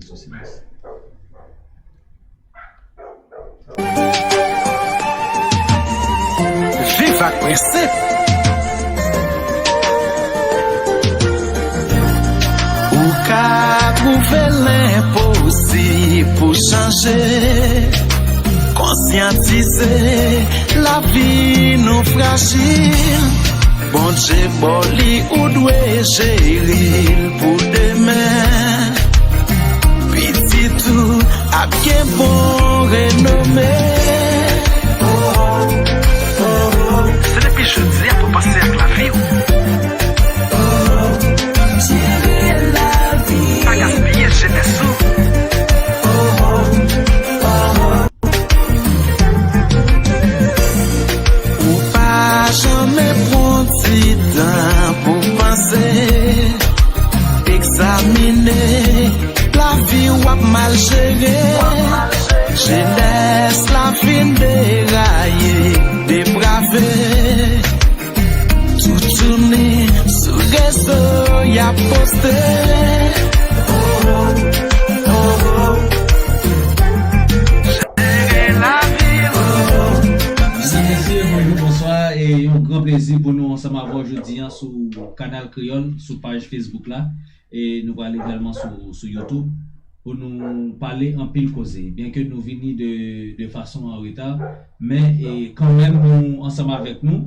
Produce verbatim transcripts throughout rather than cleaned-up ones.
Sou silans. Viv ak prensip. Ou ka twouve l enposib pou chanje. Konsyantize, lavi nou frajil. Bondye ba w li, ou dwe jere l pou demen. Pitit ou ap gen bon renome. Se depi jodi a pou w panse ak lavi w. Pa gaspiye jenès ou. Ou pa janmen pran ti tan pou panse, egzamine lavi w ap mal jere. Jenès la fin deraye, deprave. Toutouni sou rezo y ap poste. Jere lavi w. Mesye, mesye, bonjou, bonswa, e yon gran plezi pou nou ansanm avè w jodi a sou Kanal Kreyòl, sou paj Facebook la, e nou pral egalman sou, sou YouTube pou nou pale anpil koze. Byenke nou vini de, de fason an reta, men, e, kanmenm nou ansanm avèk nou,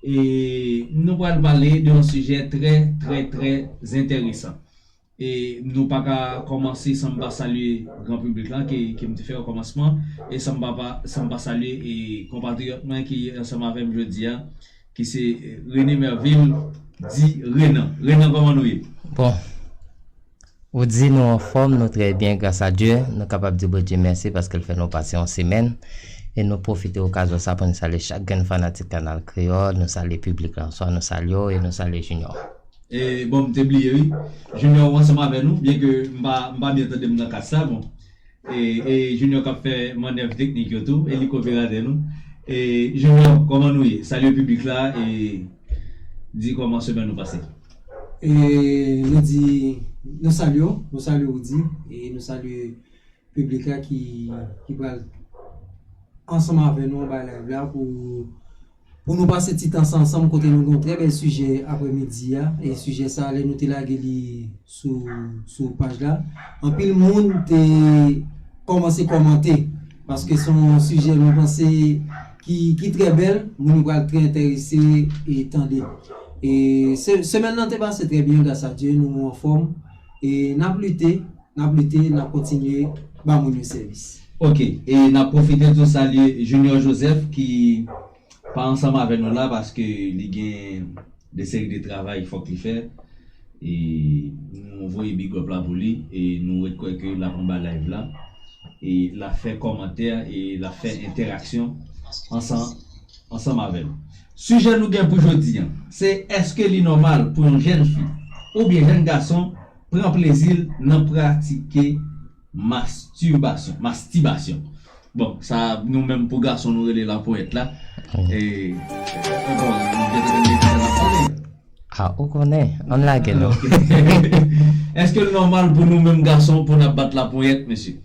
e nou pral pale de yon sijè trè, trè, trè enteresan. E nou pa ka kòmanse san m pa salye gran piblik la, ke, ke m te fè o kòmansman, e san m pa, pa, san m pa salye, e konpatriyòt mwen ki ansanm avè m jodi a, ki se, e, René Mervil, di Renan. Renan, kòman nou ye? Bon, ou di nou anfòm, nou trè byen, gras a Dye. Nou kapab di Bondye mèsi paske l fè nou pase yon semèn. E nou pwofite okazyon sa pou nou salye chak grenn fanatik Kanal Kreyòl, nou salye piblik la, swa nou salye w e nou salye Junior. E, bon, m te bliye, wi. Junior, ou ansanm avè nou, byenke m pa, m pa byen tande m nan kas la, bon. E, e Junior k ap fè mannèv teknik yo tou, e li ko operatè nou. E, Junior, kòman nou ye? Salye piblik la, e di kòman semèn nou pase. E, nou di, nou salye w, nou salye Rudy, e nou salye piblik la ki, ki pral ansanm avè nou anba live la pou, pou nou pase ti tan sa ansanm kote nou gen yon trè bèl sijè aprèmidi a. E sijè sa, lè nou te lage li sou, sou paj la, anpil moun te kòmanse kòmante, paske se yon sijè nou panse ki, ki trè bèl, moun yo pral trè enterese e tande. E se, semèn nan te pase trè byen, gras a Dye, nou anfòm. E n ap lite, n ap lite, n ap kontinye ba moun yo sèvis. Ok, e n ap pwofite tou salye Junior Joseph ki pa ansanm avè nou la paske li gen de seri de travay fòk li fè. E nou voye big up la pou li e nou ret kwè ke l ap anba live la. E l ap fè kòmantè e l ap fè entèraksyon ansanm, ansanm avè l. Sijè nou gen pou jodi a, se èske li nòmal pou yon jèn fi oubyen jèn gason pran plezi l nan pratike mastibasyon, mastibasyon. Bon, sa, nou menm pou gason, nou rele laponyèt la. E, e, bon, nou gentan gen sa n ap pale. A, ou konnen, ann lage non. Ok. Èske l nòmal pou nou menm gason pou n ap bat laponyèt, mesye?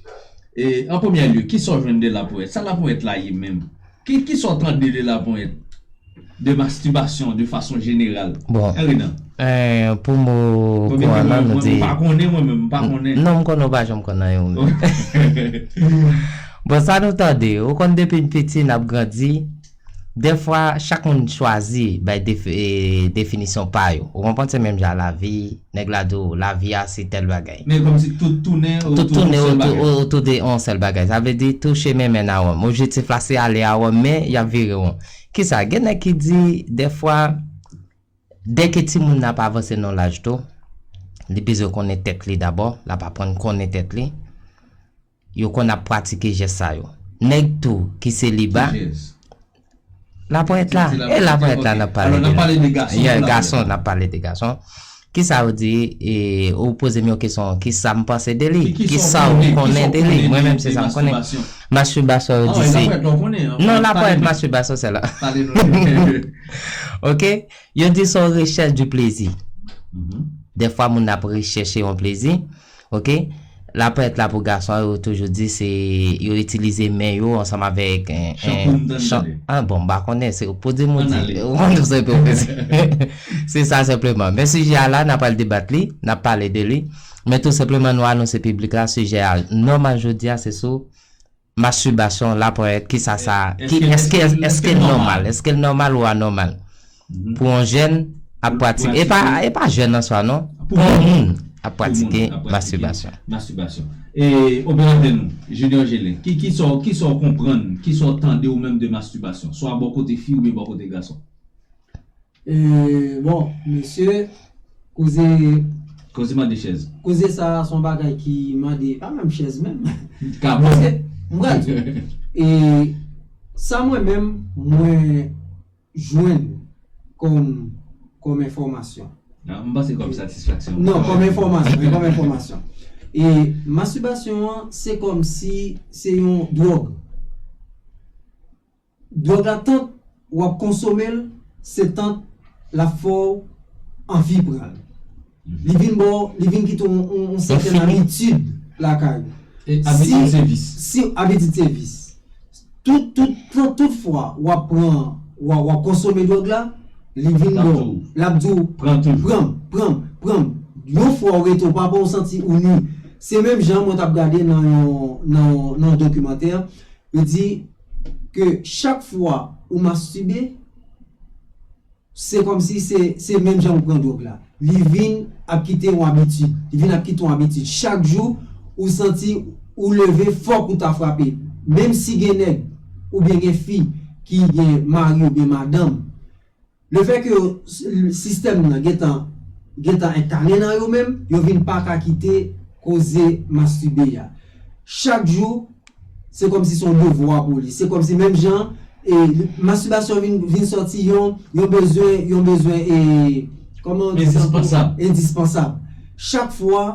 E, an premyè lye, kisa w jwenn de laponyèt? Sa laponyèt la ye menm? Ki, kisa w tande de laponyèt? De mastibasyon, de fason jeneral. Bon. Renan. Eh, pou mo kouran nan, nou di. Mwen pa konnen, mwen menm, m pa konnen. Non, m konnen ou pa janm konn anyen ou menm. Bon, sa nou tande, ou konn depi n piti, n ap grandi. Dèfwa, chak moun chwazi bay defi-, eh, definisyon pa yo. Ou konprann, se menm jan lavi, nèg la di w, lavi a se tèl bagay. Men kòmsi tout tounen otou de yon sèl bagay. Tout tounen otou de yon sèl bagay. Sa vle di, tou chemen mennen a Wòm. Objektif la se ale a Wòm, men y ap vire won. Kisa? Gen nèg ki di, dèfwa, dèke timoun nan ap avanse nan laj tou, li bezwen konnen tèt li dabò, l ap aprann konnen tèt li. Yo konn ap pratike jès sa yo. Nèg tou ki seliba. Ki jès? Laponyèt la. E laponyèt la n ap pale de la. Alò, n ap pale de gason. Yeah, gason, n ap pale de gason. Kisa ou di, e, ou poze m yon kesyon, kisa m panse de li? Kisa ou konnen de li? Mwen menm, se sa m konnen. Mastibasyon, yo di se. Non, laponyèt, mastibasyon, se la. Ok? Yo di se yon rechèch di plezi. Dèfwa, moun ap rechèche yon plezi. Ok? Laprès la pou gason an, yo toujou di se yo itilize men yo ansanm avèk, eh, eh, Shanpou m tande chan-, tande. Ah, bon, m pa konnen, se ou pou di m ou Ann di, ale. Ou konn sa yo peze. Se sa senpleman. Men sijè a la, n ap pral debat li, n ap pale de li. Men tou senpleman, nou anonse piblik la, sijè a nòmal jodi a, se sou mastibasyon, laprès, kisa sa, ki, èske, èske, èske l nòmal, èske l nòmal ou anòmal? Mhm. Pou yon jèn ap pratike, e pa, pratike. E pa jèn an swa, non. Pou yon moun ap pratike mastibasyon. Mastibasyon. E operatè nou, Junior Gelin, ki, ki sa w, ki sa w konprann, ki sa w tande ou menm de mastibasyon, swa bò kote fi oubyen bò kote gason? E, bon, mesye, koze, koze mande chèz. Koze sa a se yon bagay ki mande, pa menm chèz menm. Kabon. Paske, m pral di w, e, sa mwen menm, mwen jwenn kòm, kòm enfòmasyon. Ah, m panse kòm satisfaksyon. Non, kòm enfòmasyon, e kòm enfòmasyon. E mastibasyon an, se kòm si se yon dwòg. Dwòg la, tant w ap konsome l, se tant l ap fè w anvi pran l. Mhm. Li vin ba w, li vin kite w yon, yon, yon sètèn abitid lakay ou. E abitid se vis. Si, abitid se vis. Tout, tout, tout, tout fwa w ap pran, w ap, w ap konsome dwòg la, li vin ba w, l ap di w, pran, pran, pran. Yon fwa w rete, w pa pran, w santi ou nwi. Se menm jan mwen t ap gade nan yon, nan, nan yon dokimantè, yo di ke chak fwa ou mastibe, se kòmsi se, se menm jan ou pran dwòg la. Li vin ap kite yon abitid. Li vin ap kite yon abitid. Chak jou, ou santi ou leve, fòk ou ta frape. Menm si gen nèg, oubyen gen fi ki gen mari oubyen madanm, lefètke yo, s-, sistèm nan gentan, gentan enkane nan yo menm, yo vin pa ka kite koze mastibe a. Chak jou, se kòmsi se yon devwa pou li. Se kòmsi menm jan, e, mastibasyon vin, vin sòti yon, yon bezwen, yon bezwen, e, kòman yo di sa ankò? Endispansab. Endispansab. Chak fwa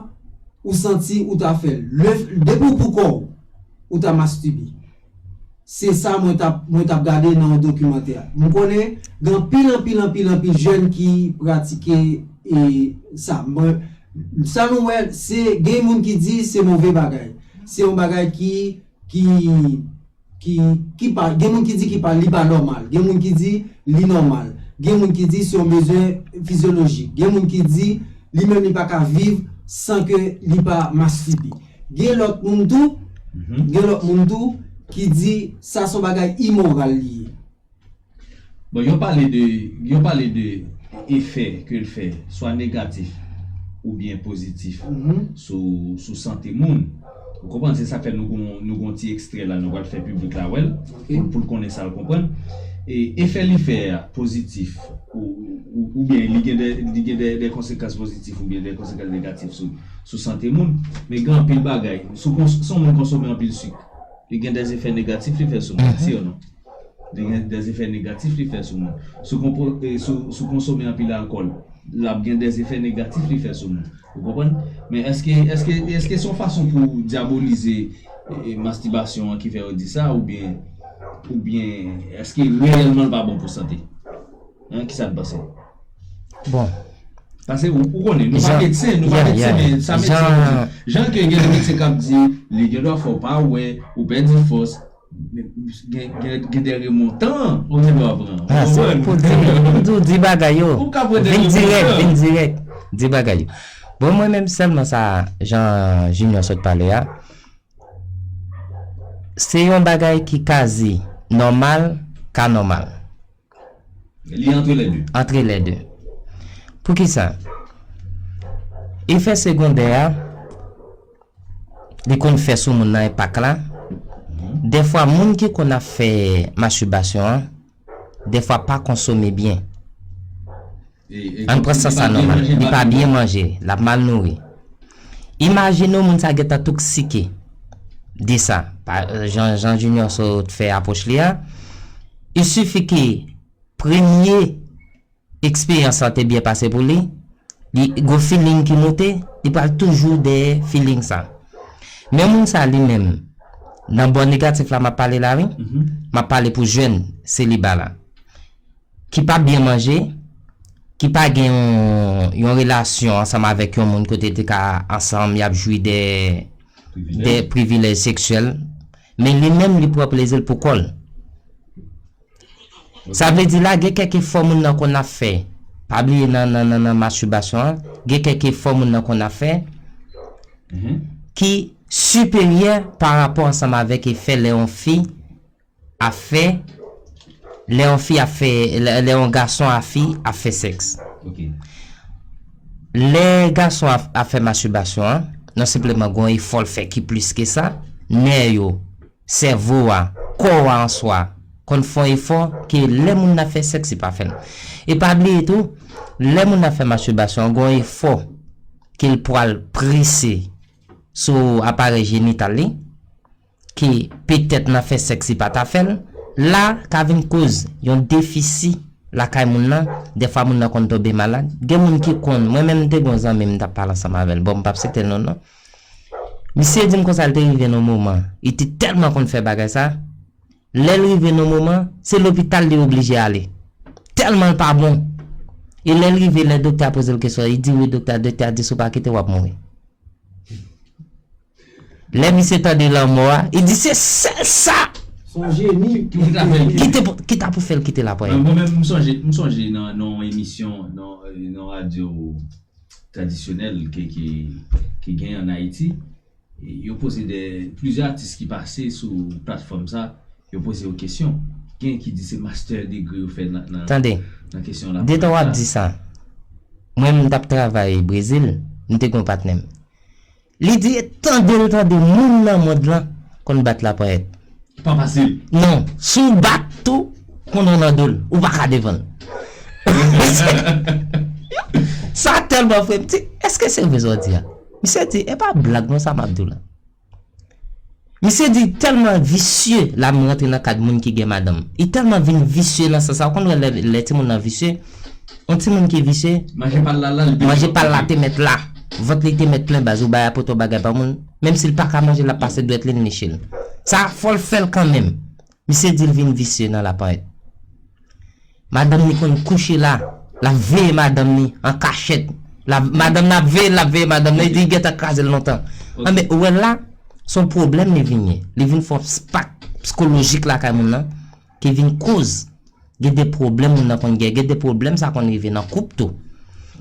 ou santi ou ta fè l. Le, depi w pou kò w, ou ta mastibe. Se sa mwen t ap, mwen t ap gade nan yon dokimantè. M konnen gen anpil, anpil, anpil, anpil jèn ki pratike, e, sa. Mwen, sa nou wè, se, gen moun ki di se move bagay. Se yon bagay ki, ki, ki, ki pa, gen moun ki di ki pa, li pa nòmal. Gen moun ki di li nòmal. Gen moun ki di se yon bezwen fizyolojik. Gen moun ki di li menm li pa ka viv san ke li pa mastibe. Gen lòt moun tou, mhm, gen lòt moun tou ki di sa se yon bagay imoral li ye. Bon, yo pale de, yo pale de efè ke l fè, swa negatif oubyen pozitif, mhm, sou, sou sante moun. Ou konprann, se sa k fè nou gon, nou gon ti ekstrè la, nou pral fè piblik la wè l, ok, pou, pou l konnen sa l konprann. E efè li fè a pozitif, ou, ou, oubyen li gen de, li gen de, de konsekans pozitif oubyen de konsekans negatif sou, sou sante moun. Men gen anpil bagay. Si w kons-, si yon moun konsome anpil sik, li gen de efè negatif li fè sou moun, mhm, si ou non? Li gen de efè negatif li fè sou moun. Si w konpo-, e, si w, si w konsome anpil alkòl, l ap gen de efè negatif li fè sou moun. Ou konprann? Men èske, èske, èske se yon fason pou dyabolize, e, e, mastibasyon an ki fè yo di sa, oubyen, oubyen èske reyèlman l pa bon pou sante? Hein, kisa n panse? Bon. Paske ou, ou konnen, nou pa medsen, nou pa medsen, men sa medsen yo di. Jan ke gen de medsen k ap di, li gen dwa fè w pa wè, ou pèdi fòs, men gen, gen, gen de remontan, ou gen dwa pran. Ah, se pou di, pou di, di bagay yo. Ou ka pran de remontan. Vin dirèk, vin dirèk. Di bagay yo. Bon, mwen menm sèlman sa, jan Junior sot pale a, se yon bagay ki kazi nòmal, ka nòmal. Li antre lè de. Antre lè de. Poukisa? Efè segondè a, li konn fè sou moun nan enpak la. Mhm. Dèfwa, moun ki konn ap fè mastibasyon an, dèfwa pa konsome byen. E, e, ann pran sans sa nòmal. Li pa byen manje, l ap mal nouri. Imajine w, moun sa gentan toksike de sa. Pa, jan, jan Junior sot fè apwòch li a, il suffit que premye eksperyans lan te byen pase pou li, li gon feeling ki moute, li pral toujou dèyè feeling sa. Men moun sa li menm, nan bò negatif la m ap pale la wi, mhm, m ap pale pou jèn seliba la, ki pa byen manje, ki pa gen yon, yon relasyon ansanm avèk yon moun kote te ka ansanm, y ap jwi de, de privilèj seksyèl, men li menm li pran plezi l pou kò l. Sa vle di la, gen kèk efò moun nan konn ap fè. Pa bliye nan, nan, nan, nan mastibasyon an, gen kèk efò moun nan konn ap fè ki siperyè pa rapò ansanm avèk efè lè yon fi ap fè, lè yon fi ap fè, lè, lè yon gason a fi ap fè sèks. Lè gason ap, ap fè mastibasyon an, non senpleman gen yon efò l fè ki plis ke sa, nè yo, sèvo a, kò a an swa, konn fè yon efò ke lè moun nan ap fè sèks, li pa fè l. E pa bliye tou, lè moun nan ap fè mastibasyon an, gen yon efò ke l pral prese sou aparèy jenital li, ke petèt nan fè sèks li pa ta fè l, la ka vin koz yon defisi lakay moun nan, dèfwa moun nan konn tonbe malad. Gen moun ki konn, mwen menm m te gen yon zanmi m t ap pale ansanm avè l, bon m p ap site l non non. Misye di m konsa l te rive nan moman, li te tèlman konn fè bagay sa, lè l rive nan moman, se lopital li oblije ale. Tèlman l pa bon. E lè l rive, lè doktè a poze l kesyon, li di wi doktè, doktè a di si w pa kite w ap mouri. Lè misye tande lanmò a, li di se sèl sa. Se yon jeni. Ki pou ta fè l kite? Ki te pou, ki ta pou fè l kite lapayèt? Mwen menm, m sonje, m sonje nan, nan yon emisyon, nan, euh, nan radyo tradisyonèl ke, ke, ke gen ann Ayiti. E yo poze de, plizyè atis ki pase sou platfòm sa, yo poze yo kesyon. Gen ki di se master degree yo fè nan, nan, Tande, nan kesyon detan w ap lapayèt la. Di sa, mwen m t ap travay Brezil, m te gen yon patnè m. Li di, tande l tande moun nan mond lan konn bat lapayèt. Pa fasil. Non, si w bat tou, konn nan do l, ou pa ka devan l. Sa tèlman fre, m di, èske se vre sa w di a? Misye di, e pa blag non sa m ap di w la. Misye di tèlman visye, la m rantre nan kad moun ki gen madanm. Li tèlman vin visye nan sans sa, ou konn wè lè, lè timoun nan visye, yon timoun ki visye, manje pa l la, la, li te manje pa l la te mèt la. Vant li te mèt plen baz, ou bay a poto bagay pa moun, menm si l pa ka manje, l ap pase dwèt li, l niche l. Sa, fò l fè l kanmenm. Misye di l vin visye nan lapayèt. Madanm li konn kouche la, l ap veye madanm li an kachèt. L ap, madanm nan ap veye l, l ap veye madanm nan, li di li gentan kraze l lontan. Anben, ou wè l la, se yon pwoblèm li vin ye. Li vin fè yon spak sikolojik lakay moun nan, ki vin koz gen de pwoblèm moun nan konn gen, gen de pwoblèm sa konn rive nan koup tou.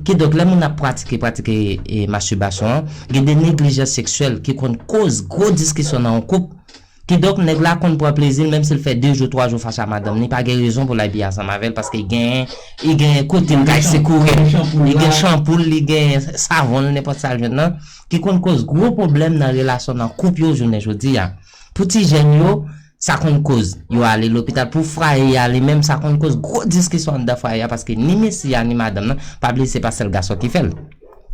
Kidonk, lè moun ap pratike, pratike, e, mastibasyon an, gen de neglijans seksyèl ki konn koz gwo diskisyon nan yon koup. Kidonk, nèg la konn pran plezi l, menm si l fè de jou, twa jou fache a madanm li, pa gen rezon pou l al byen ansanm avè l, paske li gen, li gen kote l kay sekoure l, li gen chanpou l, li gen savon l, nenpòt sa l jwenn nan, ki konn koz gwo pwoblèm nan relasyon nan koup yo jounen jodi a. Pou ti jèn yo, sa konn koz yo ale lopital. Pou fwaye a li menm, sa konn koz gwo diskisyon anndan fwaye a, paske ni mesye a, ni madanm nan, pa bliye se pa sèl gason ki fè l.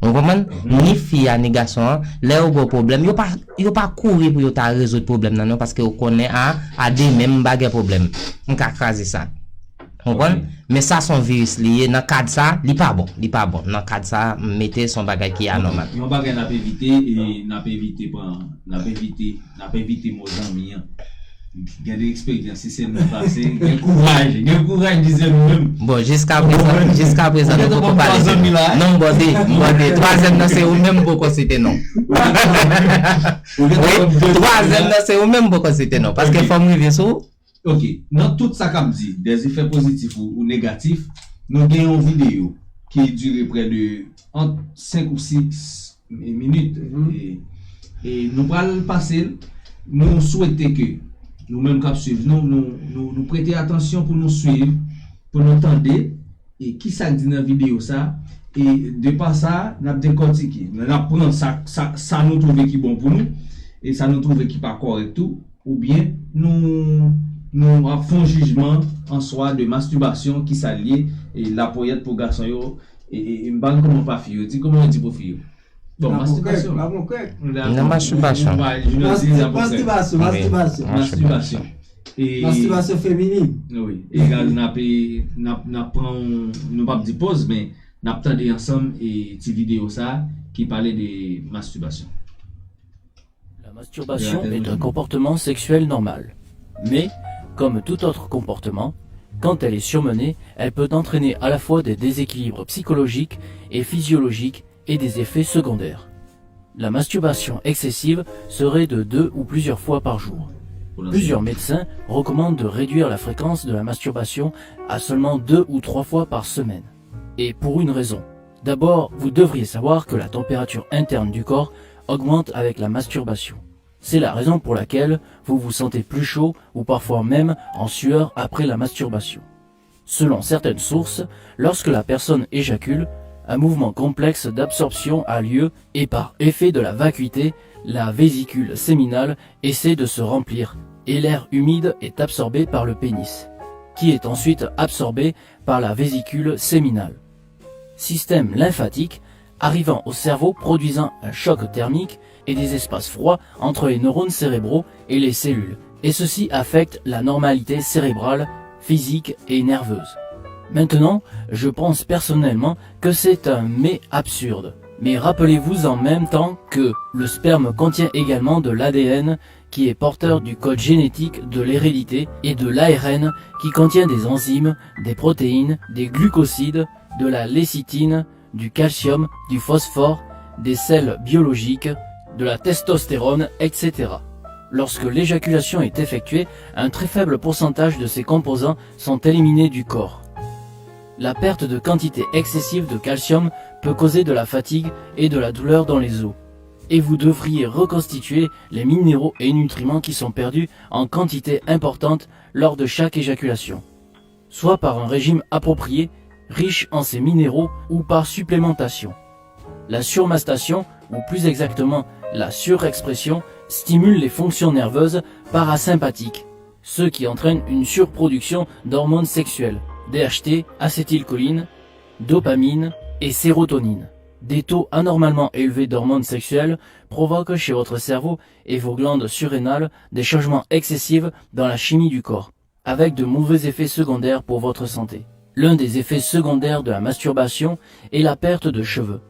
Ou konprann? Ni fi a, ni gason an, lè yo gen yon pwoblèm, yo pa, yo pa kouri pou yo ta rezoud pwoblèm nan non, paske yo konnen a, a de men m pa gen pwoblèm. M ka kraze sa. Ou konprann? Men sa se yon viris li ye, nan kad sa, li pa bon, li pa bon. Nan kad sa, m mete se yon bagay ki anòmal. Yon bagay n ap evite, e n ap evite pran, n ap evite, n ap evite mo zanmi an. Gen de eksperyans, si se nou pase, gen kouraj, gen kouraj di se nou menm. Bon, jiska prezan, jiska prezan, nou poko pale de non. Non, m bòde, m bòde. Twazyèm nan se ou menm m poko site non. Wi, twazyèm nan se ou menm m poko site non. Paske fò m rive sou ou. Ok, nan tout sa k ap di, des effets positifs ou, ou négatifs, nou gen yon videyo ki dire prè de ant senk ou sis minit. E, e nou pral pase l. Nou swete ke nou menm k ap swiv nou, nou, nou, nou prete atansyon pou nou swiv, pou nou tande, e kisa k di nan videyo sa, e de pa sa, n ap dekòtike. N ap pran sa, sa, sa nou twouve ki bon pou nou, e sa nou twouve ki pa kòrèk tou, oubyen nou, nou ap fè yon jijman an swa de mastibasyon, kisa l ye, e laponyèt pou gason yo, e, e, e m pa konn kòman pa fi yo di, kòman yo di pou fi yo? Bon, mastibasyon. Nan mastibasyon. Mastibasyon, mastibasyon. Mastibasyon. E mastibasyon feminin. Wi, egal, n ap, n ap, n ap pran, nou p ap di poz, men n ap tande ansanm e ti videyo sa ki pale de mastibasyon. La masturbation est un comportement sexuel normal. Mais, comme tout autre comportement, quand elle est surmenée, elle peut entraîner à la fois des déséquilibres psychologiques et physiologiques et des effets secondaires. La masturbation excessive serait de deux ou plusieurs fois par jour. Plusieurs médecins recommandent de réduire la fréquence de la masturbation à seulement deux ou trois fois par semaine. Et pour une raison. D'abord, vous devriez savoir que la température interne du corps augmente avec la masturbation. C'est la raison pour laquelle vous vous sentez plus chaud ou parfois même en sueur après la masturbation. Selon certaines sources, lorsque la personne éjacule, un mouvement complexe d'absorption a lieu et par effet de la vacuité, la vésicule séminale essaie de se remplir et l'air humide est absorbé par le pénis, qui est ensuite absorbé par la vésicule séminale. Système lymphatique arrivant au cerveau produisant un choc thermique et des espaces froids entre les neurones cérébraux et les cellules, et ceci affecte la normalité cérébrale, physique et nerveuse. Maintenant, je pense personnellement que c'est un mais absurde. Mais rappelez-vous en même temps que le sperme contient également de l'A D N qui est porteur du code génétique de l'hérédité et de l'A R N qui contient des enzymes, des protéines, des glucosides, de la lécithine, du calcium, du phosphore, des sels biologiques, de la testostérone, et cetera. Lorsque l'éjaculation est effectuée, un très faible pourcentage de ces composants sont éliminés du corps. La perte de quantité excessive de calcium peut causer de la fatigue et de la douleur dans les os. Et vous devriez reconstituer les minéraux et nutriments qui sont perdus en quantité importante lors de chaque éjaculation, soit par un régime approprié, riche en ces minéraux, ou par supplémentation. La surmastation, ou plus exactement la surexpression, stimule les fonctions nerveuses parasympathiques, ce qui entraîne une surproduction d'hormones sexuelles, D H T, acétylcholine, dopamine et sérotonine. Des taux anormalement élevés d'hormones sexuelles provoquent chez votre cerveau et vos glandes surrénales des changements excessifs dans la chimie du corps, avec de mauvais effets secondaires pour votre santé. L'un des effets secondaires de la masturbation est la perte de cheveux.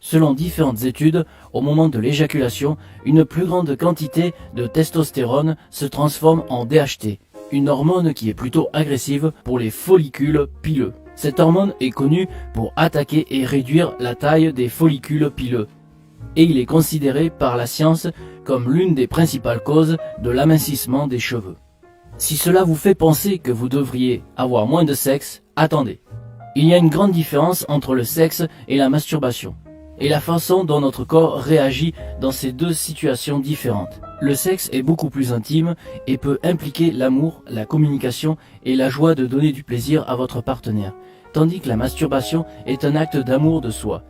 Selon différentes études, au moment de l'éjaculation, une plus grande quantité de testostérone se transforme en D H T, une hormone qui est plutôt agressive pour les follicules pileux. Cette hormone est connue pour attaquer et réduire la taille des follicules pileux, et il est considéré par la science comme l'une des principales causes de l'amincissement des cheveux. Si cela vous fait penser que vous devriez avoir moins de sexe, attendez. Il y a une grande différence entre le sexe et la masturbation, et la façon dont notre corps réagit dans ces deux situations différentes. Le sexe est beaucoup plus intime et peut impliquer l'amour, la communication et la joie de donner du plaisir à votre partenaire, tandis que la masturbation est un acte d'amour de soi,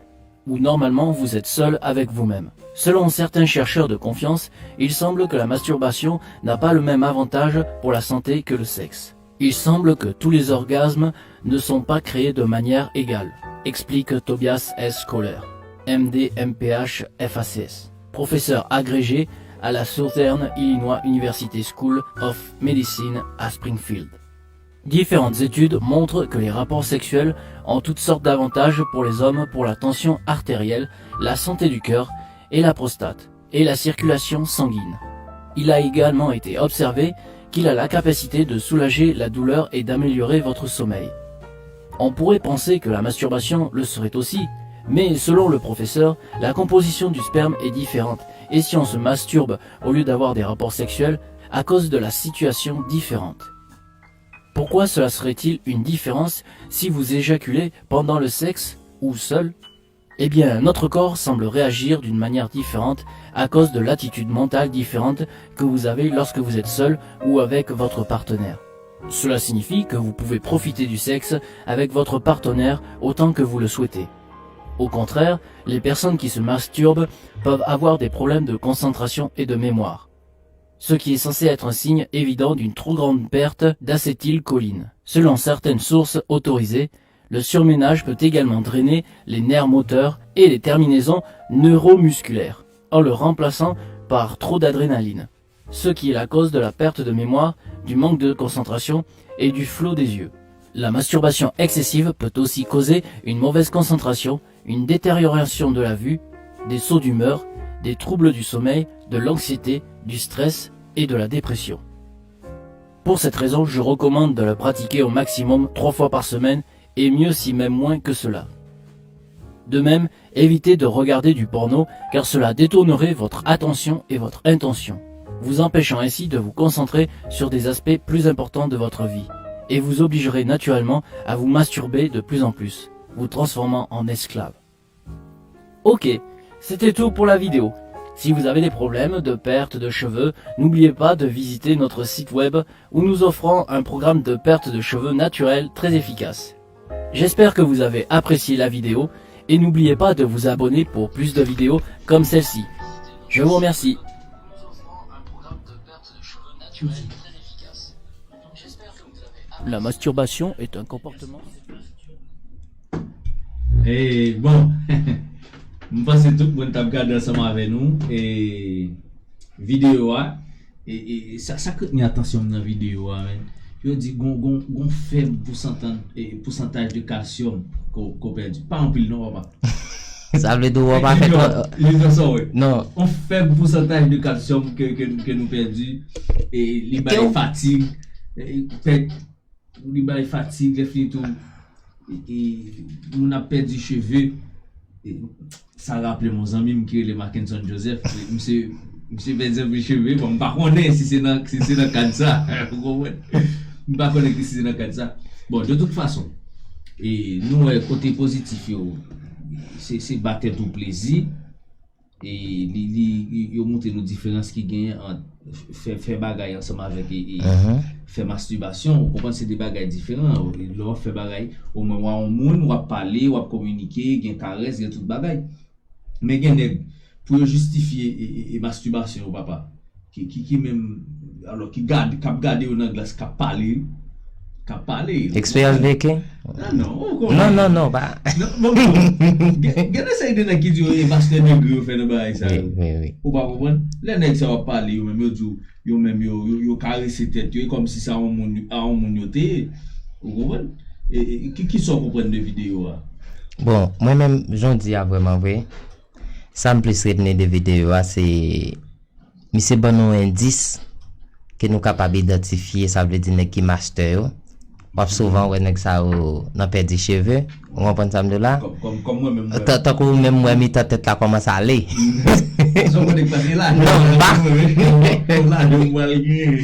où normalement vous êtes seul avec vous-même. Selon certains chercheurs de confiance, il semble que la masturbation n'a pas le même avantage pour la santé que le sexe. Il semble que tous les orgasmes ne sont pas créés de manière égale, explique Tobias S. Kohler, M D, M P H, F A C S, professeur agrégé à la Southern Illinois University School of Medicine à Springfield. Différentes études montrent que les rapports sexuels ont toutes sortes d'avantages pour les hommes pour la tension artérielle, la santé du cœur et la prostate, et la circulation sanguine. Il a également été observé qu'il a la capacité de soulager la douleur et d'améliorer votre sommeil. On pourrait penser que la masturbation le serait aussi, mais selon le professeur, la composition du sperme est différente, et si on se masturbe au lieu d'avoir des rapports sexuels, à cause de la situation différente. Pourquoi cela serait-il une différence si vous éjaculez pendant le sexe ou seul ? Eh bien, notre corps semble réagir d'une manière différente à cause de l'attitude mentale différente que vous avez lorsque vous êtes seul ou avec votre partenaire. Cela signifie que vous pouvez profiter du sexe avec votre partenaire autant que vous le souhaitez. Au contraire, les personnes qui se masturbent peuvent avoir des problèmes de concentration et de mémoire, ce qui est censé être un signe évident d'une trop grande perte d'acétylcholine. Selon certaines sources autorisées, le surménage peut également drainer les nerfs moteurs et les terminaisons neuromusculaires, en le remplaçant par trop d'adrénaline, ce qui est la cause de la perte de mémoire, du manque de concentration et du flot des yeux. La masturbation excessive peut aussi causer une mauvaise concentration, une détérioration de la vue, des sauts d'humeur, des troubles du sommeil, de l'anxiété, du stress et de la dépression. Pour cette raison, je recommande de le pratiquer au maximum trois fois par semaine et mieux si même moins que cela. De même, évitez de regarder du porno car cela détournerait votre attention et votre intention, vous empêchant ainsi de vous concentrer sur des aspects plus importants de votre vie et vous obligerait naturellement à vous masturber de plus en plus, vous transformant en esclave. Ok, c'était tout pour la vidéo. Si vous avez des problèmes de perte de cheveux, n'oubliez pas de visiter notre site web où nous offrons un programme de perte de cheveux naturel très efficace. J'espère que vous avez apprécié la vidéo et n'oubliez pas de vous abonner pour plus de vidéos comme celle-ci. Je vous remercie. La masturbation est un comportement. E bon, m panse tout moun t ap gade ansanm avè nou e videyo a. E, e, e sa, sa k retni atansyon m nan videyo a, men. Yo di gon, gon, gon fèb pousantan, e, pousantaj de kalsyòm ke w, ke w pèdi. Pa anpil non, papa. Sa vle di w pa fè twò. Li nan sa w wè. Non. On fèb pousantaj de kalsyòm ke, ke, ke nou pèdi. E li bay fatig. E, pèd Li bay fatig, lè fini tou, e, e, moun ap pèdi cheve. E, sa raple m yon zanmi m ki rele Mackenson Joseph. Misye, misye pèdi anpil cheve. Bon, m pa konnen si se nan, si se nan kad sa. Ou konprann? M pa konnen si se nan kad sa. Bon, de tout fason, e, nou wè kote pozitif yo, se, se ba tèt ou plezi. E li, li, yo montre nou diferans ki genyen ant fè, fè bagay ansanm avèk e, e fè mastibasyon. Ou konprann se de bagay diferan. Lè w ap fè bagay, omwen w a yon moun, w ap pale, w ap kominike, gen karès, gen tout bagay. Men gen nèg, pou yo jistifye e, e, e mastibasyon yo, papa, ki, ki, ki menm, alò, ki gade, k ap gade yo nan glas, k ap pale, k ap pale. Eksperyans veke? Ah, non, ou Non, non, non, pa. Non, bon, bon. Gen gen de seri de nèg ki di yo e pastè negre yo fè nan bagay sa Wi, yo. wi, wi. Ou pa konprann? Lè nèg sa yo ap pale, yo menm yo di w, yo menm yo, yo, yo karese tèt yo, e kòmsi se a yon moun, a yon moun yo te ye. Ou konprann? E, e, ki, ki sa w konprann de videyo a? Bon, mwen menm, jan w di a vrèman vre, sa m plis retni de videyo a, se misye ban nou endis ke nou kapab idantifye, sa vle di nèg ki mastè yo. W ap souvan wè nèg sa yo nan pèdi cheve. Ou konprann sa m di w la? Kòm, kòm, kòm mwen menm, mwen. Tan- Tankou ou menm wè mitan tèt la kòmanse ale. Sa w konnen k pase la? Non, m pa. La, de mwa l gen.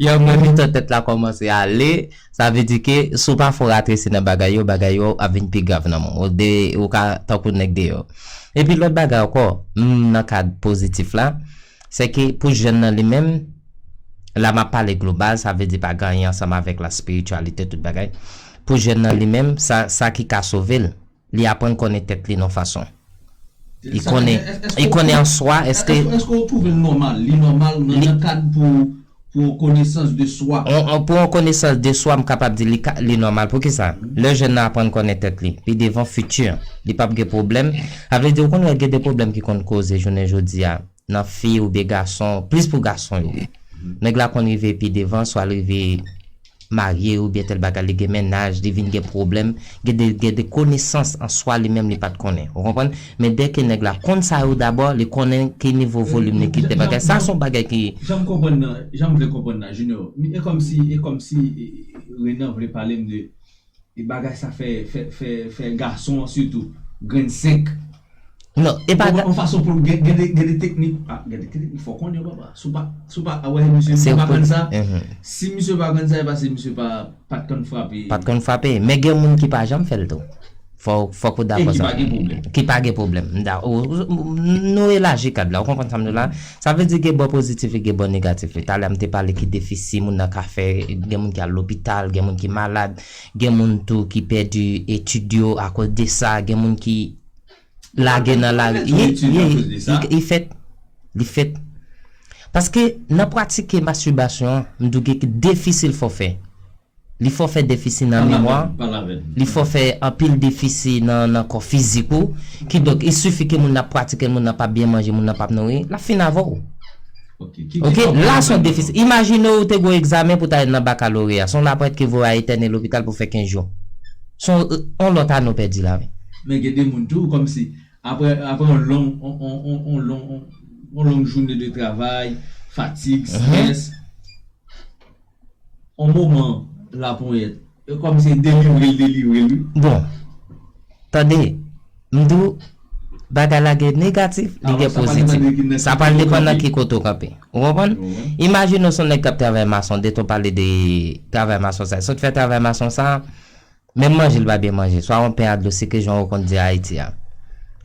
Yo, mwen mitan tèt la kòmanse ale. Sa vle di ke si w pa fè w ratresi nan bagay yo, bagay yo ap vin pi grav nan men w. Ou de, ou ka tankou nèg deyò. Epi lòt bagay ankò, m nan kad pozitif la, se ke pou jèn nan li menm, la m ap pale global, sa vle di pa gen anyen ansanm avèk la spirityalite, tout bagay. Pou jèn nan li menm, sa, sa ki ka sove l, li aprann konnen tèt li nan fason. Li konnen, li konnen an swa, èske Èske w twouve l nòmal? Li nòmal nan, nan kad pou, pou yon konesans de swa? On, on, pou yon konesans de swa, m kapab di li, ka- li nòmal. Poukisa? Lè jèn nan aprann konnen tèt li, pi devan fiti, li p ap gen pwoblèm. Sa vle di, ou konn wè gen de pwoblèm ki konn koze jounen jodi a, nan fi oubyen gason, plis pou gason yo. Nèg la konn rive pi devan, swa l rive marye oubyen tèl bagay, li gen mennaj, li vin gen pwoblèm, gen de, gen de konesans an swa li menm li pa t konnen. Ou konprann? Men dèke nèg la konn sa yo dabò, li konnen ki nivo volim li kite bagay. Sa se yon bagay ki Jan m konprann nan, jan m vle konprann nan, Junior, e kòmsi, e kòmsi e, e, Renan vle pale m de e bagay sa fè, fè, fè, fè gason an sitou, grenn senk. Non, e pa Yon fason pou l gen, gen de, gen de teknik. Ah, gen de teknik, fò konnen, papa. Si w pa, si w pa, ah, wè, misye, misye pa konn sa. Si misye pa konn sa, e pa se misye pa, pa t konn frape. Pa t konn frape. Men gen moun ki pa janm fè l tou. Fò, fòk ou dakò sa. Ki pa gen pwoblèm. Ki pa gen pwoblèm. M da- ou- ou- Nou elaji kad la. Ou konprann sa m di w la? Sa vle di gen bò pozitif e gen bò negatif. Talè a m te pale ki defisi moun nan ka fè. Gen moun ki al lopital, gen moun ki malad, gen moun tou ki pèdi etid yo akoz de sa, gen moun ki lage nan lari. Li fèt. Li fèt. Paske nan pratike mastibasyon an, m di w gen defisil fò fè. Li fè w fè defisi nan memwa. Li fè w fè anpil defisi nan, nan kò fizik ou. Kidonk, il suffit ke moun nan ap pratike l, moun nan p ap byen manje, moun nan p ap nouri, l ap fin avè w. Ok, la se yon defisi. Imajine w te gen yon egzamen pou w ta al nan bakaloreya. Se yon lapwèt ki voye w al etène lopital pou w fè kenz jou. Se yon, yon lòt ane w pèdi la wi. Men gen de moun tou, kòmsi, apre, apre yon long, yon, yon, yon, yon long, yon, yon long jounen de travay, fatig, strès, yon moman laponyèt, e kòmsi delivre l delivre l wi. Bon, tande, M di w, bagay la gen negatif, li gen pozitif. Sa pral depann nan ki kote w kanpe. Ou konprann? Imajine w se yon nèg k ap travay mason, detan w pale de travay mason sa. Sot fè travay mason sa, menm manje l pa byen manje. Swa yon pen a dlo sike jan w konn di Ayiti a.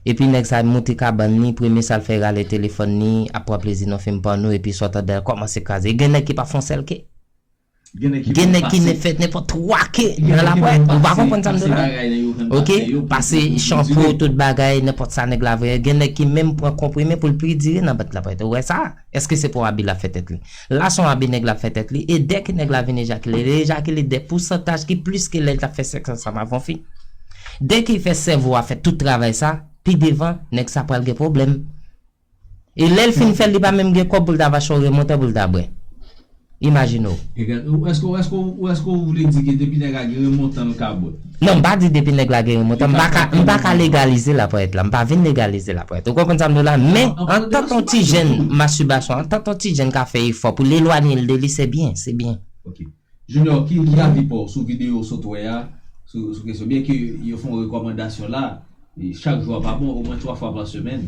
Epi nèg sa moute kabann li, premye sa l fè rale telefòn li, ap pran plezi nan fim pòno, epi sot anndan kòmanse kraze. Gen nèg ki pa fè yon sèl ke. Gen nèg ki fè nenpòt twa ke nan lapwèt. Ou pa konprann sa m di w la? Ok, pase chanpo, tout bagay, nenpòt sa nèg la voye. Gen nèg ki menm pran konprime pou l pi dire nan bat lapwèt. Ou wè sa? Èske se pa yon abi l ap fè tèt li? La se yon abi nèg la ap fè tèt li. E dèke nèg la vin ejakile, li ejakile de pousantaj ki plis ke lè l t ap fè sèks ansanm avè yon fi. Dèke l fè sèvo a fè tout travay sa, pi devan, nèg sa pral gen pwoblèm. E lè l fin fè l, li pa menm gen kòb pou l ta va achte yon remontan pou l ta bwè. Imajine w. Egal, ou, èske, ou, èske, ou, èske ou vle di ke depi nèg la gen remontan, l ka bwè? Non, m pa di depi nèg la gen remontan, m pa ka, m pa ka legalize lapwèt la, m pa vin legalize lapwèt. Ou konprann sa m di w la? Men, antan ke yon ti jèn mastibasyon, antan ke yon ti jèn ka fè efò pou l elwanye l de li, se byen, se byen. Ok. Junior, ki, ki avi pa w sou videyo w sot wè a, sou, sou kesyon? Byen ke yo fè yon rekòmandasyon la, e chak jou a pa bon, omwen twa fwa pa semèn.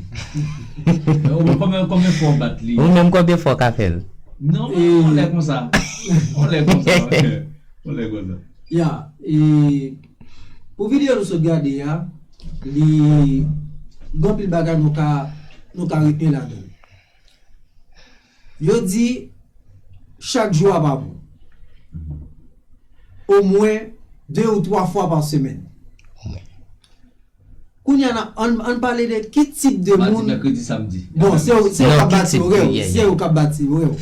Omwen konbyen, konbyen fwa w bat li? Ou menm konbyen fwa w ka fè l? Non, men yon lè konsa. Yon lè konsa, wi. Yon lè konsa. Ya, e pou videyo nou sot gade a, li gen anpil bagay nou ka, nou ka retni ladan l. Yo di, chak jou a pa bon. Omwen de ou twa fwa pa semèn. Omwen. Kounye a, n a, ann, ann pale de ki tip de moun. Madi, mèkredi, samdi. Bon, se ou, se ou k ap bati orè w, se ou k ap bati orè w.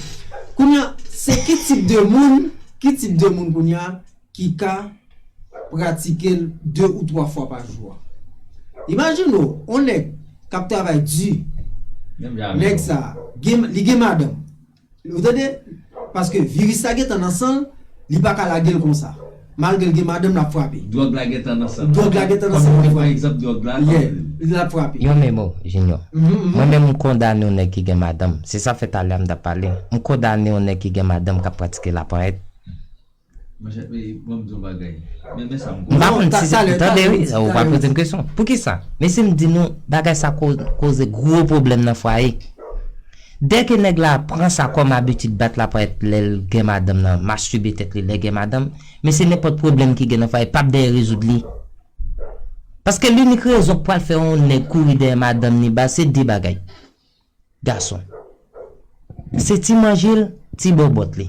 Kounye a, se ki tip de moun, ki tip de moun kounye a ki ka pratike l de ou twa fwa pa jou a. Imajine w, yon nèg k ap travay di, nèg sa, gen, li gen madanm. Ou tande? Paske viris la gentan nan san l, li pa ka lage l konsa. Malgre l gen madanm, l ap frape. Dwòg la gentan nan san l. Dwòg la gentan nan san l, l ap frape. Kòm nou te pran egzanp dwòg la, yeah, l ap frape. Yon menm mo, Junior. Mwen menm, m kondane yon nèg ki gen madanm. Se sa fè talè a m t ap pale. M kondane yon nèg ki gen madanm k ap pratike laponyèt. Monchè, ban m di yon bagay. Men, men sa m kwè. M pa konn si se, tande, wi, ou pa poze m kesyon. Poukisa? Mesye, m di nou, bagay sa ko-, koze gwo pwoblèm nan fwaye. Dèke nèg la pran sa kòm abitid, bat laponyèt lè l gen madanm nan, mastibe tèt li lè gen madanm, mesye, nenpòt pwoblèm ki gen nan fwaye, p ap dèyè rezoud li. Paske linik rezon k pral fè yon nèg kouri dèyè madanm ni baz, se de bagay. Gason. Se ti manje l, ti bòbòt li.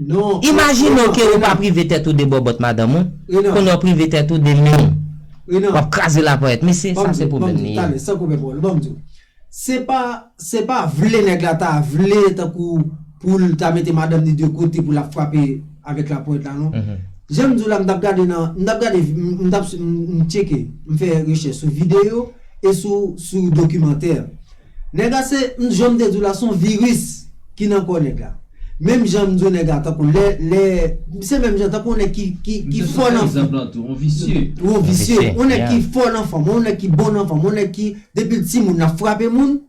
Non, imajine w ke ou pa prive tèt ou de bòbòt madanm ou, kounye a w prive tèt ou de men w. W ap kraze laponyèt. Mesye, sa se pwoblèm li ye. Talè, san koupe pawòl, ban m di w. Se pa, se pa vle nèg la ta vle tankou pou l ta mete madanm ni de kote pou l ap frape avèk laponyèt la, non. Jan m di w la, m t ap gade nan, m t ap gade, m, m t ap, m, m tcheke, m fè rechèch sou videyo e sou, sou dokimantè. Nèg la se, m, jan m te di w la, se yon viris ki nan kò nèg la. Menm jan m di w nèg la, tankou lè, lè, se menm jan tankou yon nèg ki, ki, ki fò nan fanm. Yon visye. Yon visye. Yon nèg ki fò nan fanm, yon nèg ki bon nan fanm, yon nèg ki, depi l timoun, l ap frape moun.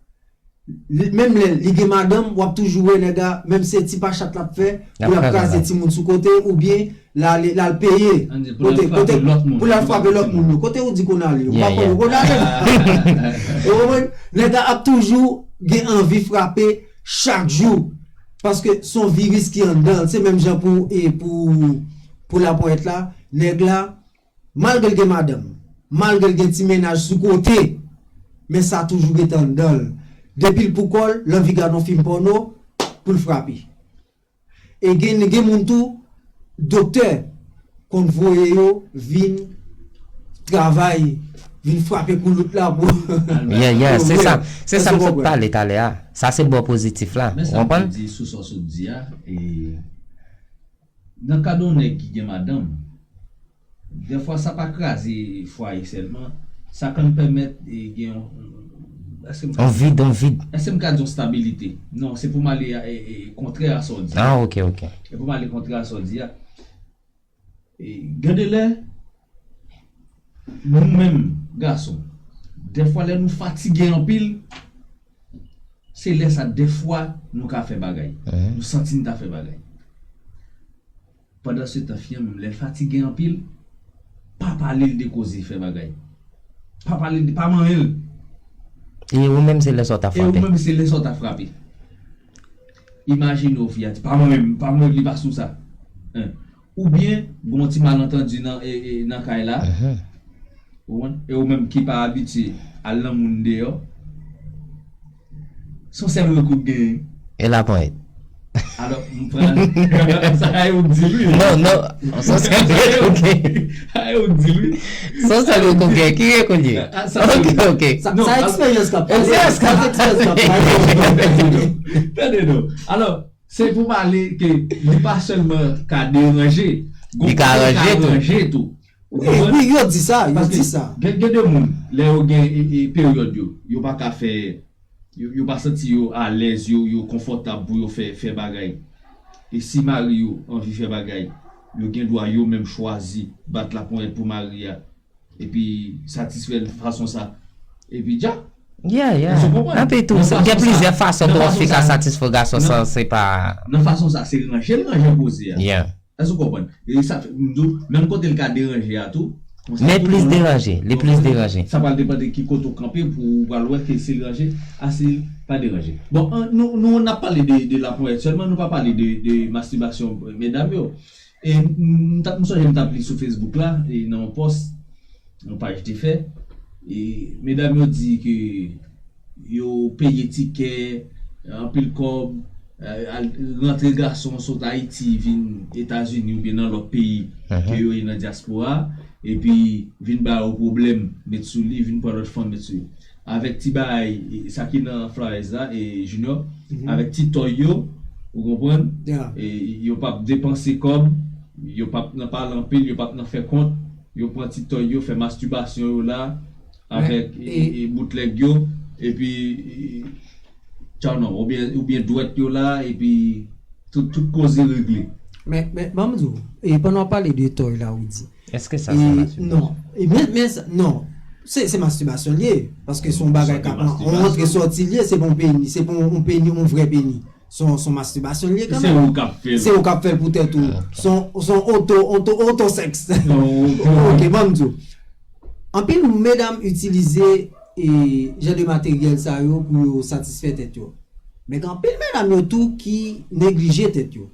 Li, menm lè li gen madanm, w ap toujou wè nèg la, menm se ti pachat l ap fè, pou l ap kraze timoun sou kote, oubyen l al, l al peye kote, kote, pou l al frape lòt moun yo. Kote ou di konn ale? Ou pa konn ou konn ale. Ou konprann? Nèg la ap toujou gen anvi frape chak jou. Paske se yon viris ki anndan l. Se menm jan pou, e pou, pou laponyèt la. Nèg la, malgre l gen madanm, malgre l gen ti mennaj sou kote, men sa toujou rete anndan l. Depi l pou kò l, l anvi gade yon fim pòno, pou l frape. E gen, gen moun tou, doktè konn voye yo vin travay, vin frape koulout la pou. Yeah, yeah, se sa, se sa m sot pale talè a. Sa se bò pozitif la. Ou konprann? Men sa m te di sou sa w sot di a, e, nan kad yon nèg ki gen madanm, dèfwa sa pa kraze fwaye sèlman, sa konn pèmèt, e, gen yon, èske m ka, yon vid, yon vid. Èske m ka di yon stabilite? Non, se pou m ale, e, e, kontrè a sa w di a. Ah, ok, ok. E pou m ale kontrè a sa w di a. E, gen de lè, nou menm, gason, dèfwa lè nou fatige anpil, se lè sa dèfwa nou ka fè bagay. Mhm. Nou santi n ta fè bagay. Pandansetan, fi an menm, lè l fatige anpil, pa pale l de koze fè bagay. pa pale, pa manyen l. E ou menm se lè sa w ta frape. E ou menm se lè sa w ta frape. Imajine w fi a di, pa manyen m, pa manyen m, li pa sou sa. Oubyen, gen yon ti malantandi nan, e, e, nan kay la. Ou konprann? E ou menm ki pa abitye al nan moun deyò, se yon sèl rekou k genyen. E laponyèt. Alò, m pran sa a yo k di l wi. Non, non, se yon sèl rekou k genyen. Sa a yo k di l wi. Se yon sèl rekou k genyen. Ki rekou l ye? Ok, ok. Sa eksperyans k ap pale. Eksperyans k ap pale. Tande non. Alò, se pou pale ke li pa sèlman ka deranje, li ka ranje tou. Wi, wi, yo di sa, yo di sa. Gen, gen de moun, lè yo gen e, e, peryòd yo, yo pa ka fè, yo, yo pa santi yo alèz, yo, yo konfòtab pou yo fè, fè bagay. E si mari yo anvi fè bagay, yo gen dwa yo menm chwazi bat laponyèt pou mari a. Epi satisfè l fason sa. Epi dja. Yeah, yeah. Anpi tou, gen plizyè fason tou yon fi ka satisfè gason san se pa. Nan fason sa, se ranje l ranje koze a. Yeah. Èske w konprann? E sa fè, m di w, menm kote l ka deranje a tou. Men plis deranje, li plis deranje. Sa pral depann de ki kote w kanpe pou w pral wè ke si l ranje, a si l pa deranje. Bon, an, nou, nou n ap pale de, de laponyèt sèlman, nou pa pale de, de mastibasyon, medam yo. E m, m t ap, m sonje m t ap li sou Facebook la, e nan yon pòs, yon paj te fè, e medam yo di ke yo peye tikè, anpil kòb, al rantre gason sot Ayiti vin Etazini oubyen nan lòt peyi ke yo ye nan dyaspora, epi vin ba yo pwoblèm, met sou li, vin pran lòt fanm, met sou li. Avèk ti bagay, e, sa ki nan flyers la, e Junior, avèk ti tòy yo, ou konprann? E, yo p ap depanse kòb, yo p ap nan pale anpil, yo p ap nan fè kont, yo pran ti tòy yo, fè mastibasyon yo la, avèk, e, e, boutlèg yo, epi, e, tchawnon, oubyen, oubyen dwèt yo la, epi tout, tout koze regle. Men, men, ban m di w, e pandan w pale de tòy la, ou di, Èske sa se mastibasyon? Non. E men, men sa, non. Se, se mastibasyon l ye. Paske se yon bagay k ap yon antre sòti l ye, se pa yon peni, se pa yon peni, yon vrè peni. Se yon, se yon mastibasyon l ye kanmenm. Se ou k ap fè l. Se ou k ap fè l pou tèt ou. Se yon, se yon oto, oto, oto sèks. Ok, ban m di w. Anpil medam itilize, e, jan de materyèl sa yo pou yo satisfè tèt yo. Men gen anpil medam yo tou ki neglije tèt yo.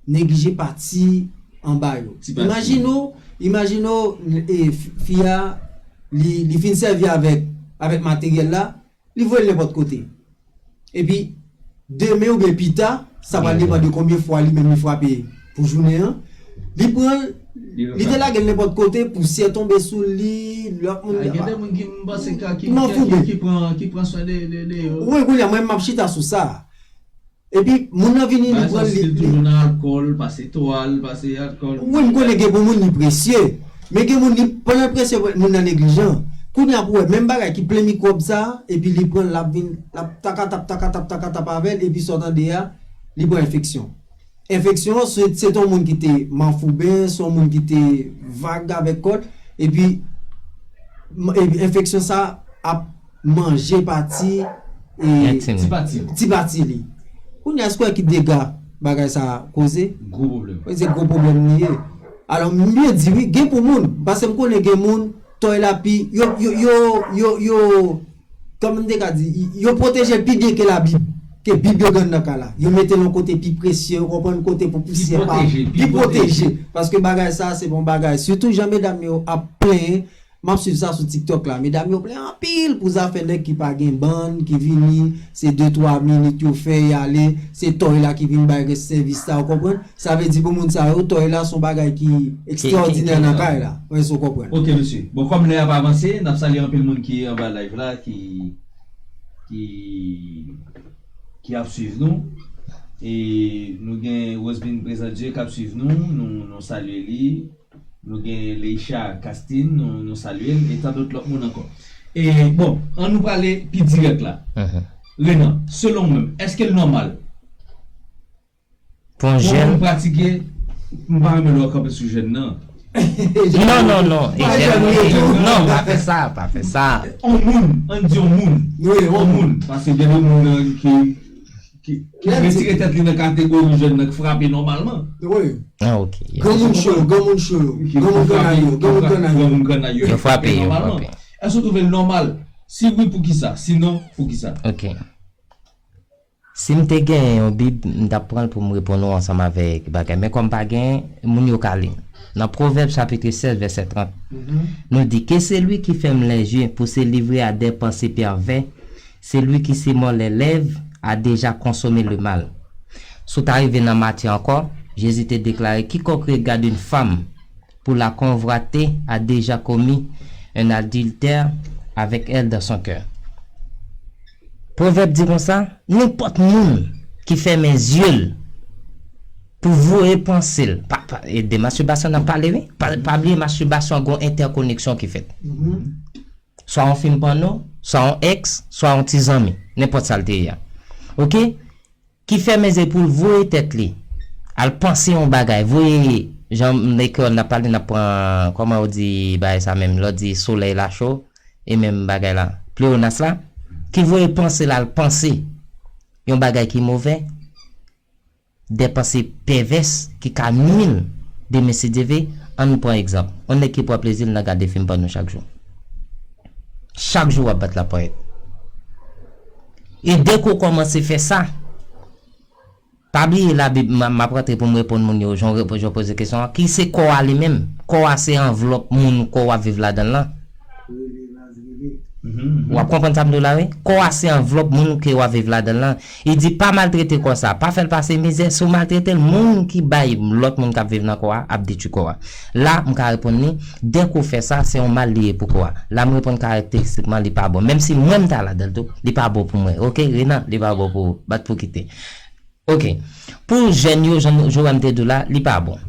Neglije pati anba yo. Imajine w, imajine w, e, fi a, li, li fin sèvi avèk, avèk materyèl la, li voye l nenpòt kote. Epi, demen oubyen pita, sa pral depann de konbyen fwa li menm li frape pou jounen an, li pran l, li te lage l nenpòt kote, pousyè tonbe sou li, lòt moun. Gen de moun ki, m panse, ki, ki, ki pran, ki pran swen de, de, de yo. Wi, kounye a, mwen, m ap chita sou sa. Epi, moun nan vini, li pran li. Toujou nan alkòl, pase twal, pase alkòl. Wi, m konnen gen pou moun li presye. Men gen moun li, pandan l presye, moun nan neglijan. Kounye a pou wè, menm bagay ki plen mikwòb sa, epi li pran l, l ap vin, l ap takatap, takatap, takatap avè l, epi sa w tande a, li pran enfeksyon. Enfeksyon an, se, se te yon moun ki te manfouben, se yon moun ki te vag avèk kò l, epi, epi enfeksyon sa ap manje pati, e, ti pati li. Kounye a, èske w wè ki dega bagay sa koze? Gwo pwoblèm. Wi, se gwo pwoblèm li ye. Alò, m byen di wi, gen pou moun, paske m konnen gen moun, tòy la pi, yo, yo, yo, yo, yo, kòman m te ka di, yo pwoteje l pi byen ke Labib, ke Bib yo gen nan kay la. Yo mete l yon kote pi presye, ou konprann, kote pou pousyè pa, pi pwoteje. Paske bagay sa, se pa yon bagay, sitou jan medam yo ap plenyen, m ap swiv sa sou TikTok la. Medam yo plenyen anpil pou zafè nèg ki pa gen bann, ki vini, se de twa minit yo fè, y ale, se tòy la ki vin bay rès sèvis la, ou konprann? Sa vle di pou moun sa yo, tòy la se yon bagay ki ekstraòdinè nan kay la. Wi, si w konprann. Ok, mesye. Bon, kòm lè a ap avanse, n ap salye anpil moun ki anba live la, ki, ki, ki ap swiv nou. E nou gen Roseline Prezandye k ap swiv nou, nou, nou salye li. Nou gen Leisha Castin, nou, nou salye l, e tandòt lòt moun ankò. E, bon, ann nou prale pi dirèk la. Renan, selon w menm, èske l nòmal pou yon jèn pratike, m pa renmen lè w kanpe sou jèn nan. Non, non, non, e jèn, non, pa fè sa, pa fè sa. On moun, ann di on moun. Wi, on moun. Paske gen de moun nan ki ki, ki retire tèt li nan kategori jèn nan k frape nòmalman. Wi. Ah, ok. Granmoun cho yo, granmoun cho yo, granmoun granay yo, granmoun granay yo. Yo frape, yo frape. Èske w twouve l nòmal? Si wi, poukisa? Si non, poukisa? Ok. Si m te genyen yon Bib, m t ap pran l pou m reponn ou ansanm avèk bagay. Men kòm pa genyen, moun yo ka li. Nan Pwovèb chapit sèz, vèsè trant, nou di, Que celui qui ferme les yeux pour se livrer à des pensées pervers, celui qui se mord les lèvres a déjà consommé le mal. Si w ta rive nan Matye ankò, Jezi te deklare, Quiconque regarde une femme pour la convoiter a déjà commis un adultère avec elle dans son cœur. Pwovèb di konsa, nenpòt moun ki fèmen zye l pou voye panse l, pa, pa, e de mastibasyon n ap pale, wi. Pa, pa bliye mastibasyon an gon entèkoneksyon ki fèt. Swa yon fim pòno, swa yon èks, swa yon ti zanmi, nenpòt sa l te ye a. Ok? Ki fèmen zye pou l voye tèt li al panse yon bagay, voye, jan nan kreyòl n ap pale, n ap pran, kòman yo di bagay sa menm, lòt di solèy la cho, e menm bagay la, pleonas la, ki voye panse l al panse yon bagay ki movè, de panse pèvès ki ka nwi l demen si Dye vle. Ann pran egzanp, yon nèg ki pran plezi l nan gade fim pòno chak jou. Chak jou w ap bat lapòyèt. E dèke w kòmanse fè sa, pa bliye Labib, m, m ap rantre pou m reponn moun yo, jan w repo-, jan w poze kesyon an, ki se kò a li menm. Kò a se anvlòp moun kò w ap viv ladan l lan. W ap konprann sa m di w la, wi? Kò a se anvlòp moun ke w ap viv ladan l lan. Li di, pa maltrete kò sa, pa fè l pase mizè. Si w maltrete l, moun ki bay lòt moun k ap viv nan kò a ap detwi kò a. La, m ka reponn li, dèke w fè sa, se yon mal li ye pou kò a. La, m reponn karakteristikman, li pa bon. Menm si mwen m ta ladan l tou, li pa bon pou mwen. Ok, Renan, li pa bon pou ou. Bat pou kite. Ok. Pou jèn yo, jan Joram te di w la, li pa bon.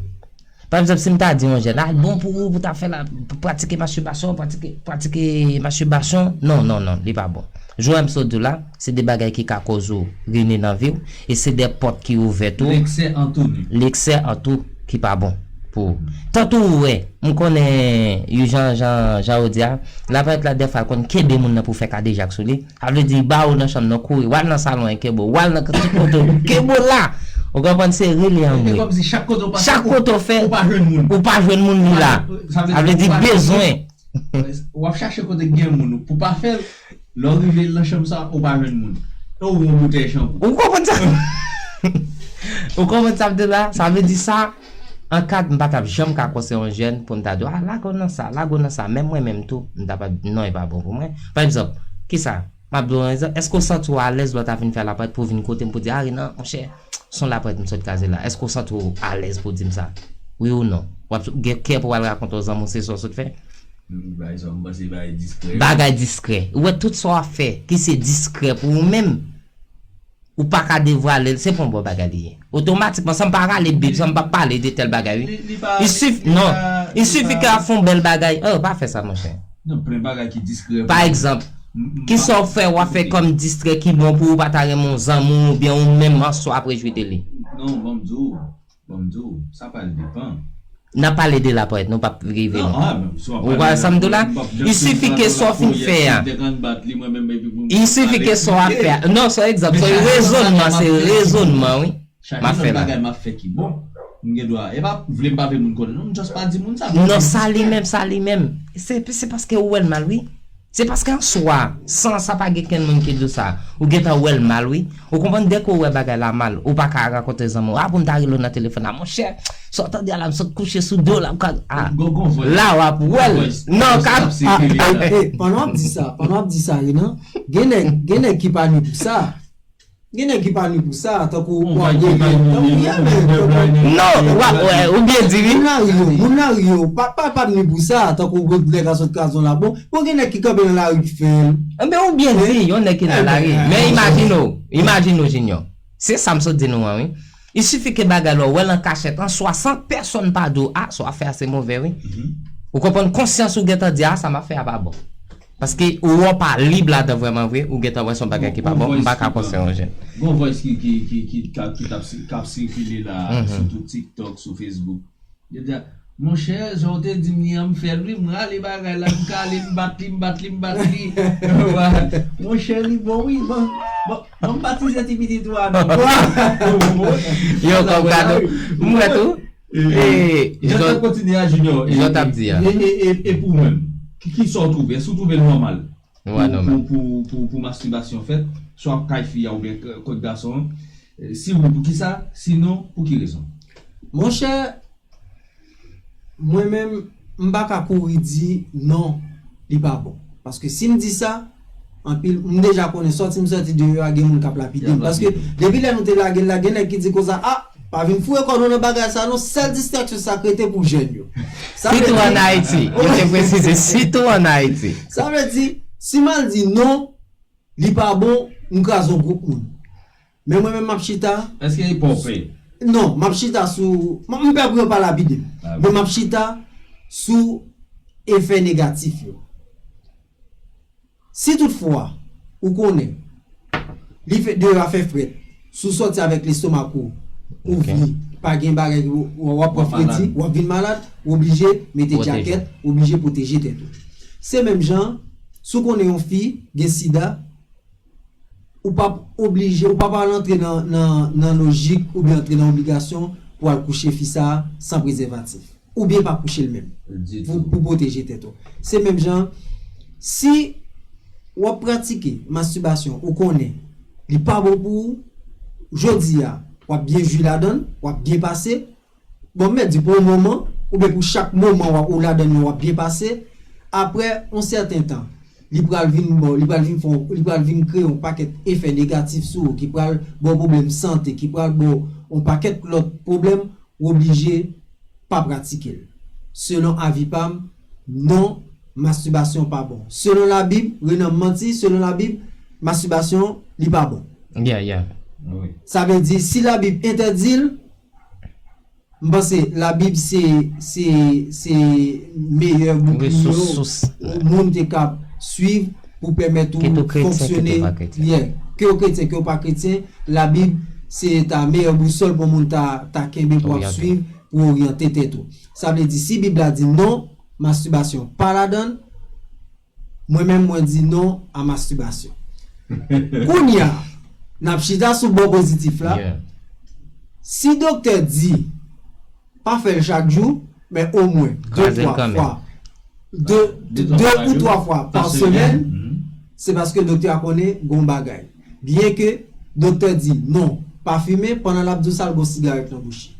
Pa egzanp, si m ta di yon jèn, al bon pou ou, pou ta fè la, pratike mastibasyon, pratike, pratike mastibasyon. Non, non, non, li pa bon. Joram sot di w la, se de bagay ki ka koz ou rine nan vi w, e se de pòt ki ouvè tou. L'excès en tout nuit. L'excès en tout ki pa bon pou ou. Tankou ou wè, m konnen, jan, jan, jan ou di a, laparèt la, dèfwa, l konn kenbe moun nan pou fè kadejak sou li. Sa vle di, ba ou nan chanm nan, kouri, w al nan salon an, kenbe w, w al nan tout kote, kenbe w la. Ou konprann, se rele anmwe. E kòmsi chak kote w pase, chak kote w fè, ou pa jwenn moun. Ou pa jwenn moun li la. Sa vle di, ou pa jwenn moun. Sa vle di, bezwen. W ap chache kote gen moun pou pa fè l. Lè w rive nan chanm sa, ou pa jwenn moun. E w yon boutèy chanpou. Ou konprann sa? Ou konprann sa m di la? Sa vle di sa, an kat, m pa t ap janm ka konseye yon jèn pou m ta di, a, lage w nan sa, lage w nan sa. Menm mwen menm tou, m ta pa, non, e pa bon pou mwen. Pa egzanp, kisa? M ap di w yon egzanp, èske w santi w alèz lè w ta vin fè laparèt pou w vin kote m pou di, a, Renan, monchè, se yon laparèt m sot kraze la. Èske w santi w alèz pou w di m sa? Wi ou non? W ap gen kè pou w al rakonte yon zanmi w se sa w sot fè? Bagay sa, m panse bagay diskrè. Bagay diskrè. Ou wè tout sa w ap fè ki se diskrè pou ou menm, ou pa ka devwale l, se pa yon bon bagay li ye. Otomatikman, san m pa rale Bib, san m pa pale de tèl bagay, wi. Li, li pa, li, li pa, li pa. Il suffit ke w ap fè yon bèl bagay. Oh, pa fè sa, monchè. Non, plen bagay ki diskrè. Pa egzanp, kisa w fè, w ap fè kòm diskrè ki bon pou ou pa ta renmen yon zanmi w oubyen ou menm an swa ap rejwi de li? Non, ban m di w. Ban m di w, sa pral depann. N ap pale de laparèt, nou p ap rive non. Ou wè sa m di w la? Il suffit ke sa w fin fè a. Il suffit ke sa w ap fè a. Non, se yon egzanp, se rezonnman, se rezonnman, wi. M ap fè la. Chak bagay m ap fè ki bon, m gen dwa, e pa vle m pa vle moun konnen non, m just pa di moun sa. Non, sa li menm, sa li menm. Se, se paske ou wè l mal, wi. Se paske an swa, san sa pa gen kenn moun ki di w sa, ou gentan wè l mal, wi. Ou konprann, dèke w wè bagay la mal, ou pa ka rakonte zanmi w, a, pou m ta rele w nan telefòn la, monchè, sa w tande a la, m sot kouche sou do w la, m ka, a, la w ap wè l. Non, ka, a, e, pandan w ap di sa, pandan w ap di sa, Renan, gen nèg, gen nèg ki pa ni pou sa. Gen nèg ki pa ni pou sa, tankou w ap rele, tankou, yeah, man, tankou. Non, w ap, wè, ou byen di, wi. Moun lari yo, moun lari yo, pa, pa, pa ni pou sa, tankou w nèg a sot kraze w la, bon, bon, gen nèg ki kanpe nan lari ki fè l. Enben, ou byen di, yon nèg ki nan lari. Men imajine w, imajine w, Junior. Se sa m sot di nou an, wi. Il suffit ke bagay la, w wè l an kachèt, an swa san pèsòn pa di w, a, sa w ap fè a se move, wi. Ou konprann konsyans ou gentan di, a, sa m ap fè a pa bon. Paske ou wè w pa lib ladan vrèman vre, ou gentan wè se yon bagay ki pa bon, m pa ka konseye yon jèn. Gon voice ki, ki, ki, ki, k ap, ki t ap si-, k ap sikile la, sou tout TikTok, sou Facebook. Yo di, a, monchè, jan w te di m li an, m fè l, wi, m rale bagay la, m kale, m bat li, m bat li, m bat li. Monchè, li bon, wi, bon, bon, bon, m batize ti pitit ou a, non. Yo, kòm kado. M wè tou. E, jan t ap kontinye a, Junior, e, jan t ap di a. E, e, e, e pou mwen. Ki, ki sa w twouve? Èske w twouve l nòmal pou, pou, pou, pou, pou mastibasyon fèt, swa kay fi a oubyen k-, kot gason an? Eh, si wi, poukisa? Sinon, pou ki rezon? Monchè, mwen menm, m pa ka kouri di non, li pa bon. Paske si m di sa, anpil, m deja konnen sòti m sòti deyò a, gen moun k ap lapide m. Paske depi lè nou te lage l la, gen nèg ki di konsa, a, pa vin foure kò nou nan bagay sa non, sèl distraksyon sa k rete pou jèn yo. Sa vle Sitou di, ann Ayiti, yo te presize, sitou ann Ayiti. Sa vle di, si m al di non, li pa bon, m kraze yon gwoup moun. Men mwen menm m ap chita. Èske li pa w pè? Non, m ap chita sou, m, m pè pou yo pa lapide m. Men m ap chita sou efè negatif yo. Si toutfwa, ou konnen, li fè, deyò a fè frèt, si w sòti avèk lestomak ou, ou vi, pa gen bagay, w, w ap pran fredi, w ap vin malad, ou oblije mete djakèt, ou oblije pwoteje tèt ou. Se menm jan, si w konnen yon fi gen sida, ou p ap oblije, ou p ap al antre nan, nan, nan lojik oubyen antre nan obligasyon pou al kouche fi sa a san prezèvatif. Oubyen pa kouche l menm. Pou, pou pwoteje tèt ou. Se menm jan, si w ap pratike mastibasyon, ou konnen li pa bon pou ou, jodi a, w ap byen jwi ladan l, w ap byen pase, bon, m mèt di pou yon moman, oubyen pou chak moman w ap, ou ladan l, w ap byen pase. Apre yon sèten tan, li pral vin ba w, li pral vin fè w, li pral vin kreye yon pakèt efè negatif sou ou, ki pral ba w pwoblèm sante, ki pral ba w yon pakèt lòt pwoblèm, ou oblije pa pratike l. Selon avi pa m, non, mastibasyon pa bon. Selon Labib, Renan manti, selon Labib, mastibasyon, li pa bon. Yeah, yeah. Sa vle di, si Labib entèdi l, m panse Labib se, se, se meyè boukliye moun te ka swiv pou pèmèt ou fonksyone. Yeah. Ke w kretyen, ke w pa kretyen, Labib se ta meyè bousòl pou moun ta, ta kenbe pou ap swiv, pou oryante tèt ou. Sa vle di, si Bib la di non, mastibasyon pa ladan l, mwen menm mwen di non a mastibasyon. Kounye a, n ap chita sou bò pozitif la. Si doktè di, pa fè l chak jou, men omwen de, twa fwa, de, de ou twa fwa pa semèn, se paske doktè a konnen gon bagay. Byen ke doktè di non, pa fimen, pandan l ap di w sa, l gon sigarèt nan bouch li.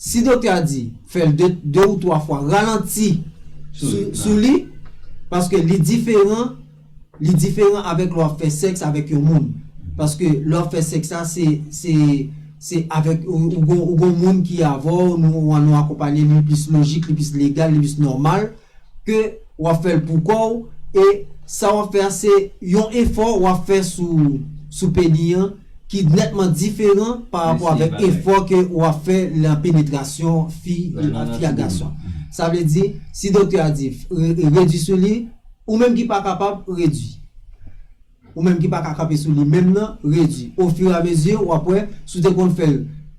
Si doktè a di, fè l de, de ou twa fwa, ralanti sou, sou li, paske li diferan, li diferan avèk lè w ap fè sèks avèk yon moun. Paske lè w ap fè sèks la, se, se, se avèk, ou, ou gon, ou gon moun ki avè w, nou, nou akonpanye, li plis lojik, li plis legal, li plis nòmal, ke w ap fè l pou kò w, e sa w ap fè a se yon efò w ap fè sou, sou peni an ki nètman diferan pa rapò avèk efò ke w ap fè nan penetrasyon fi, fi ak gason. Sa vle di, si doktè a di, re-, redwi sou li, ou menm ki pa kapab, redwi. Ou menm ki pa ka kanpe sou li menm nan, redwi. Ofiramezi, w ap wè, si w te konn fè l,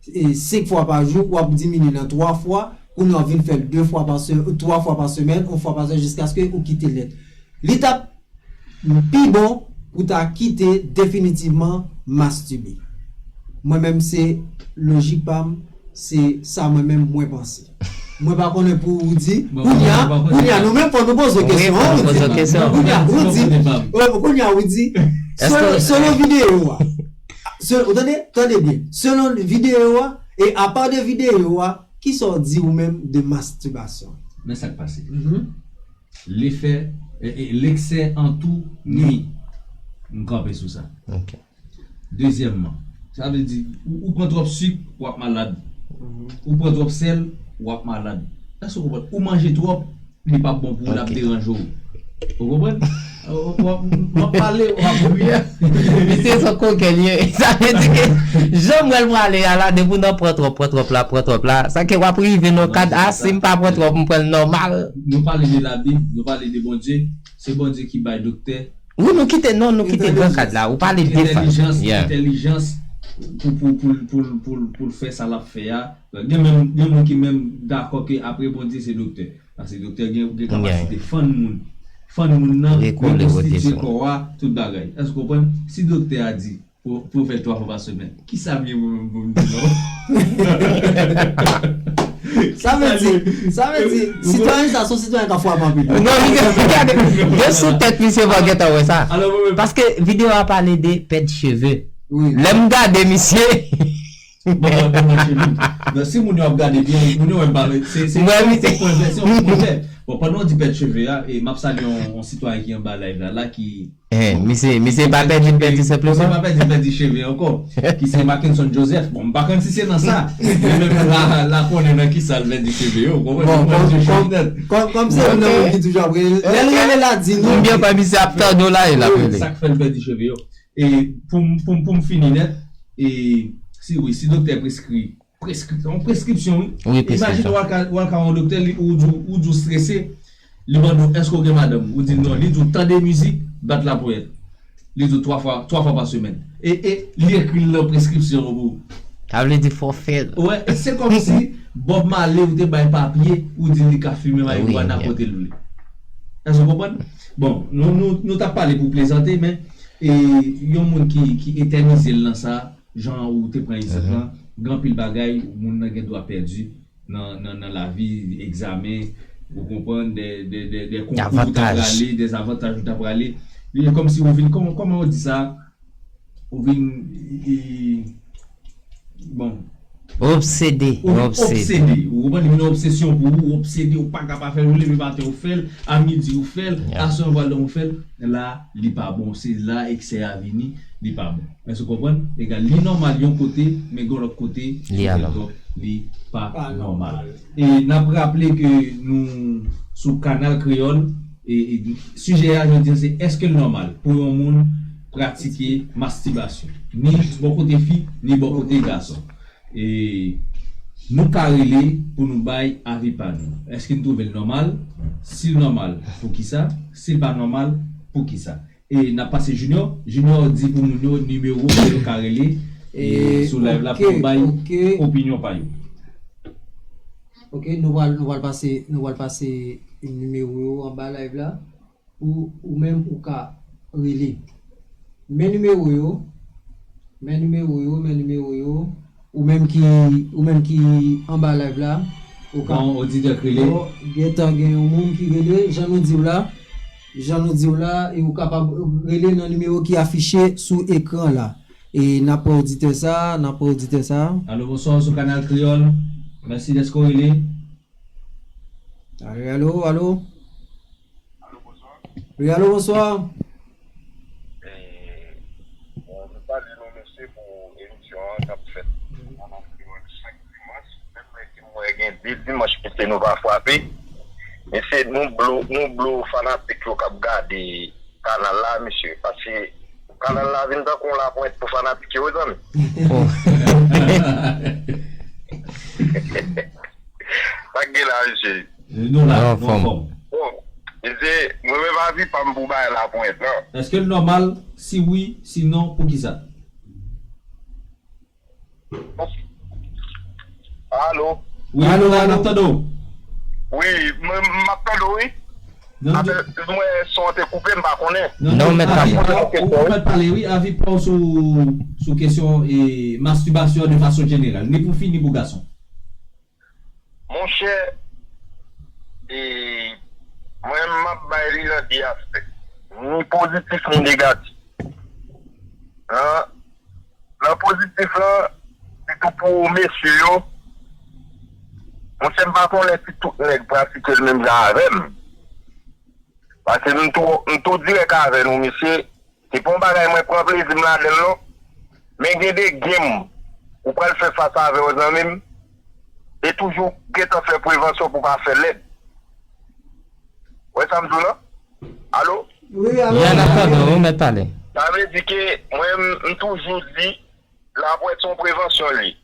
e, senk fwa pa jou, w ap diminye nan twa fwa, kounye a w vin fè l de fwa pa se-, twa fwa pa semèn, yon fwa pa semèn, jiskaske ou kite l nèt. Li t ap pi bon pou w ta kite definitivman mastibe. Mwen menm, se lojik pa m, se sa mwen menm mwen panse. Mwen pa konnen pou Rudy. Kounye a, kounye a, nou menm fò nou poze kesyon an, Rudy. Kounye a, Rudy, kounye a, Rudy, selon, selon videyo a, se, ou tande, tande byen, selon videyo a, e apa de videyo a, kisa w di ou menm de mastibasyon? Men sa k pase. Lefè, e, e, leksè an tou nwi. M kanpe sou sa. Dezyèmman, sa vle di, ou, ou pran twòp sik, w ap malad. Ou pran twòp sèl, w ap malad. Èske w konprann? Ou manje twòp, li p ap bon pou ou, l ap deranje w. Ou konprann? W ap, w ap pale, w ap ri. Misye se yon koken li ye. Sa vle di ke jan m wè l prale a la, depi w nan pran twòp, pran twòp la, pran twòp la, sa ke w ap rive nan kad, a, si m pa pran twòp, m pran l nòmal. Nou pale de Labib, nou pale de Bondye. Se Bondye ki bay doktè. Wi, nou kite, non, nou kite gran kad la. Ou pale de faz. Entèlijans, entèlijans pou, pou, pou, pou, pou, pou l fè sa l ap fè a. Gen menm, gen moun ki menm dakò ke apre Bondye se doktè. Paske doktè gen, gen kapasite fann moun. Fann moun nan, rekonstitye kò a, tout bagay. Èske w konprann? Si doktè a di, pou, pou fè l twa fwa pa semèn. Kisa m ye mwen menm pou m di non? Sa vle di, sa vle di, sitwayen sa se yon sitwayen k ap frape anpil. Non, li gen, gade, gen sou tèt misye pa gentan wè sa. Paske videyo a pale de pèd cheve. Lè m gade misye. Bon, bon, bon, cheve. Non, si moun yo ap gade byen, moun yo wè m pa se se se pwen vè, se yon pwen vè. Bon, pandan w di pèd cheve a, e m ap salye yon, yon sitwayen ki anba live la, la ki Eh, misye, misye pa pèdi, pèdi senpleman. Misye pa pèdi, pèdi cheve ankò. Ki se Mackenson Joseph. Bon, m pa konn si se nan sa. Men menm la, la konnen nan ki sa l pèdi cheve yo. Bon, kòm, kòm, kòm se yon moun ki toujou ap rele. Lè l rele la, di nou. Konbyen fwa misye ap tande w la, e l ap rele. Sa k fè l pèdi cheve yo. E pou m, pou m, pou m fini nèt, e si, wi, si doktè preskri preskri-, yon preskripsyon, wi. Wi, preskripsyon. Imajine w al ka, w al ka yon doktè, li, ou di w, ou di w strese, li mande w, èske w gen madanm? Ou di l non. Li di w tande mizik, bat laponyèt. Li di w twa fwa, twa fwa pa semèn. E, e li ekri l nan preskripsyon an pou ou. Sa vle di fò fè l. Wè, e se kòmsi Bob Marley ou te bay papye, ou di l li ka fimen marigwàn nan kote l vle. Èske w konprann? Bon, nou, nou, nou t ap pale pou plezante, men e yon moun ki, ki etènize l nan sa, jan ou te pran egzanp lan, gen anpil bagay moun nan gen dwa pèdi nan, nan, nan lavi, egzamen, ou konprann, de, de, de, de konkou ou ta prale, de zavantaj ou ta prale. Li kòmsi ou vin, kòman, kòman yo di sa? Ou vin, e, bon. Obsede, ou vin obsede. Ou konprann, li vin yon obsesyon pou ou, ou obsede, ou pa ka pa fè l, ou leve maten ou fè l, a midi ou fè l, aswè ou pral dòmi ou fè l. La, li pa bon. Se la eksè a vini, li pa bon. Èske w konprann? Egal, li nòmal yon kote, men gen lòt kote, li pa nòmal. E n ap raple ke nou sou Kanal Kreyòl, e, e sijè a jodi a se èske l nòmal pou yon moun pratike mastibasyon, ni bò kote fi, ni bò kote gason. E nou ka rele pou nou bay avi pa nou. Èske n twouve l nòmal? Si l nòmal, poukisa? Si l pa nòmal, poukisa? E n ap pase Junior. Junior di pou moun yo nimewo pou yo ka rele e sou live la pou yo bay opinyon pa yo. Ok, nou pral, nou pral pase, nou pral pase nimewo yo anba live la pou ou menm ou ka rele. Men nimewo yo, men nimewo yo, men nimewo yo. Ou menm ki, ou menm ki anba live la, ou ka. Bon, oditè k rele. Bon, gentan gen yon moun ki rele, jan nou di w la, jan nou di w la, e ou kapab rele nan nimewo ki afiche sou ekran la. E n ap pran oditè sa, n ap pran oditè sa. Alo, bonswa, ou sou Kanal Kreyòl. Mèsi dèske w rele. Alo, alo, alo. Alo, bonswa. Wi, alo, bonswa. E, bon, nou salye nou, mesye, pou emisyon an k ap fèt an Kreyòl chak dimanch. Menm lè ke m wè gen de dimanch, mesye, nou pa frape. Mesye, nou blo, nou blo fanatik yo k ap gade kanal la, mesye. Paske kanal la vin tankou yon lapwent pou fanatik yo, wi, zanmi. Oh. Sa k gen la, mesye? Nou la, nou anfòm. Bon, mesye, mwen menm avi pa m pou bay lapwent lan. Èske l nòmal? Si wi, si non, poukisa? Alo? Wi, alo, nou la, alo, n ap tande w. Wi, mwen, m ap tande w, wi. Non, apre, mwen, son an te koupe, m pa konnen. Non, non, mèt pale. Ou, ou mèt pale, wi, avi pa w sou, sou kesyon, e, mastibasyon de fason jeneral, ni pou fi, ni pou gason. Monchè, e, mwen, m ap bay li nan de aspè. Ni pozitif, ni negatif. Nan, nan pozitif lan, sitou pou mesye yo, monchè, m pa konnen si tout nèg pratike l menm jan avè m. Paske m tou, m tou dirèk avè nou, mesye. Se pa yon bagay mwen pran plezi m ladan l non. Men gen de game ou pral fè fas avè yo, zanmi m. E toujou gentan fè prevansyon pou w pa fè lèd. Ou wè sa m di w lan? Alo? Wi, alo. N ap tande w, ou mèt pale. Sa vle di ke mwen, m, m toujou di, lapwent se yon prevansyon li ye.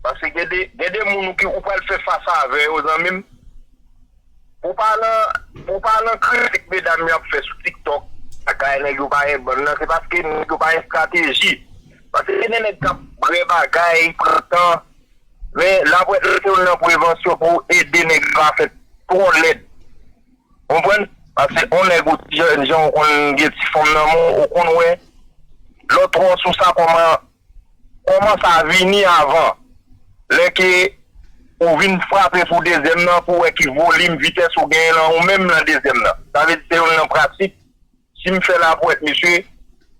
Paske gen de, gen de moun ou ki, ou pral fè fas avè yo, zanmi m. Pou pa nan, pou pa nan kritik medam yo ap fè sou TikTok, lakay nèg yo pa gen bann nan, se paske nèg yo pa gen estrateji. Paske gen de nèg k ap bwè bagay, pran tan, men lapwent se youn nan prevansyon pou ede nèg yo pa fè twò lèd. Konprann? Paske yon nèg ou ti jèn jan ou konn gen ti fanm nan men w, ou konn wè lè w twò sou sa kòman, kòman sa vini avan. Lè ke Ou vin frape pou dezyèm nan pou wè ki volim, vitès ou genyen lan ou menm lan dezyèm nan. Sa vle di se youn nan pratik. Si m fè lapwèt, mesye,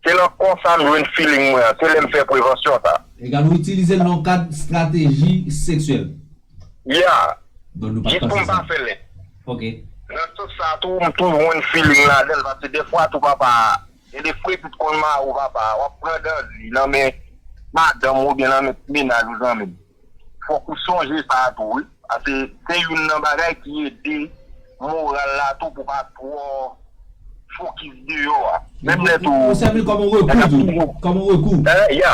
se lan konsa m jwenn feeling mwen an. Se lè m fè prevansyon sa. Egal, ou itilize l nan yon kad estrateji seksyèl. Ya. Bon, nou pa jis pou m pa fè lè. Ok. Nan sans sa tou, m toujou jwenn feeling ladan l, paske dèfwa tou papa, gen de frè ki konn mare w papa, w ap pran dandi nan men madanm ou oubyen nan men mennaj ou zanmi m. Fòk ou sonje sa tou, wi. Paske se youn nan bagay ki ede moral la tou pou pa twò fokis deyò a. Menm lè tou. Ou sèvi l kòm yon rekou tou. Kòm yon rekou. Hein, ya.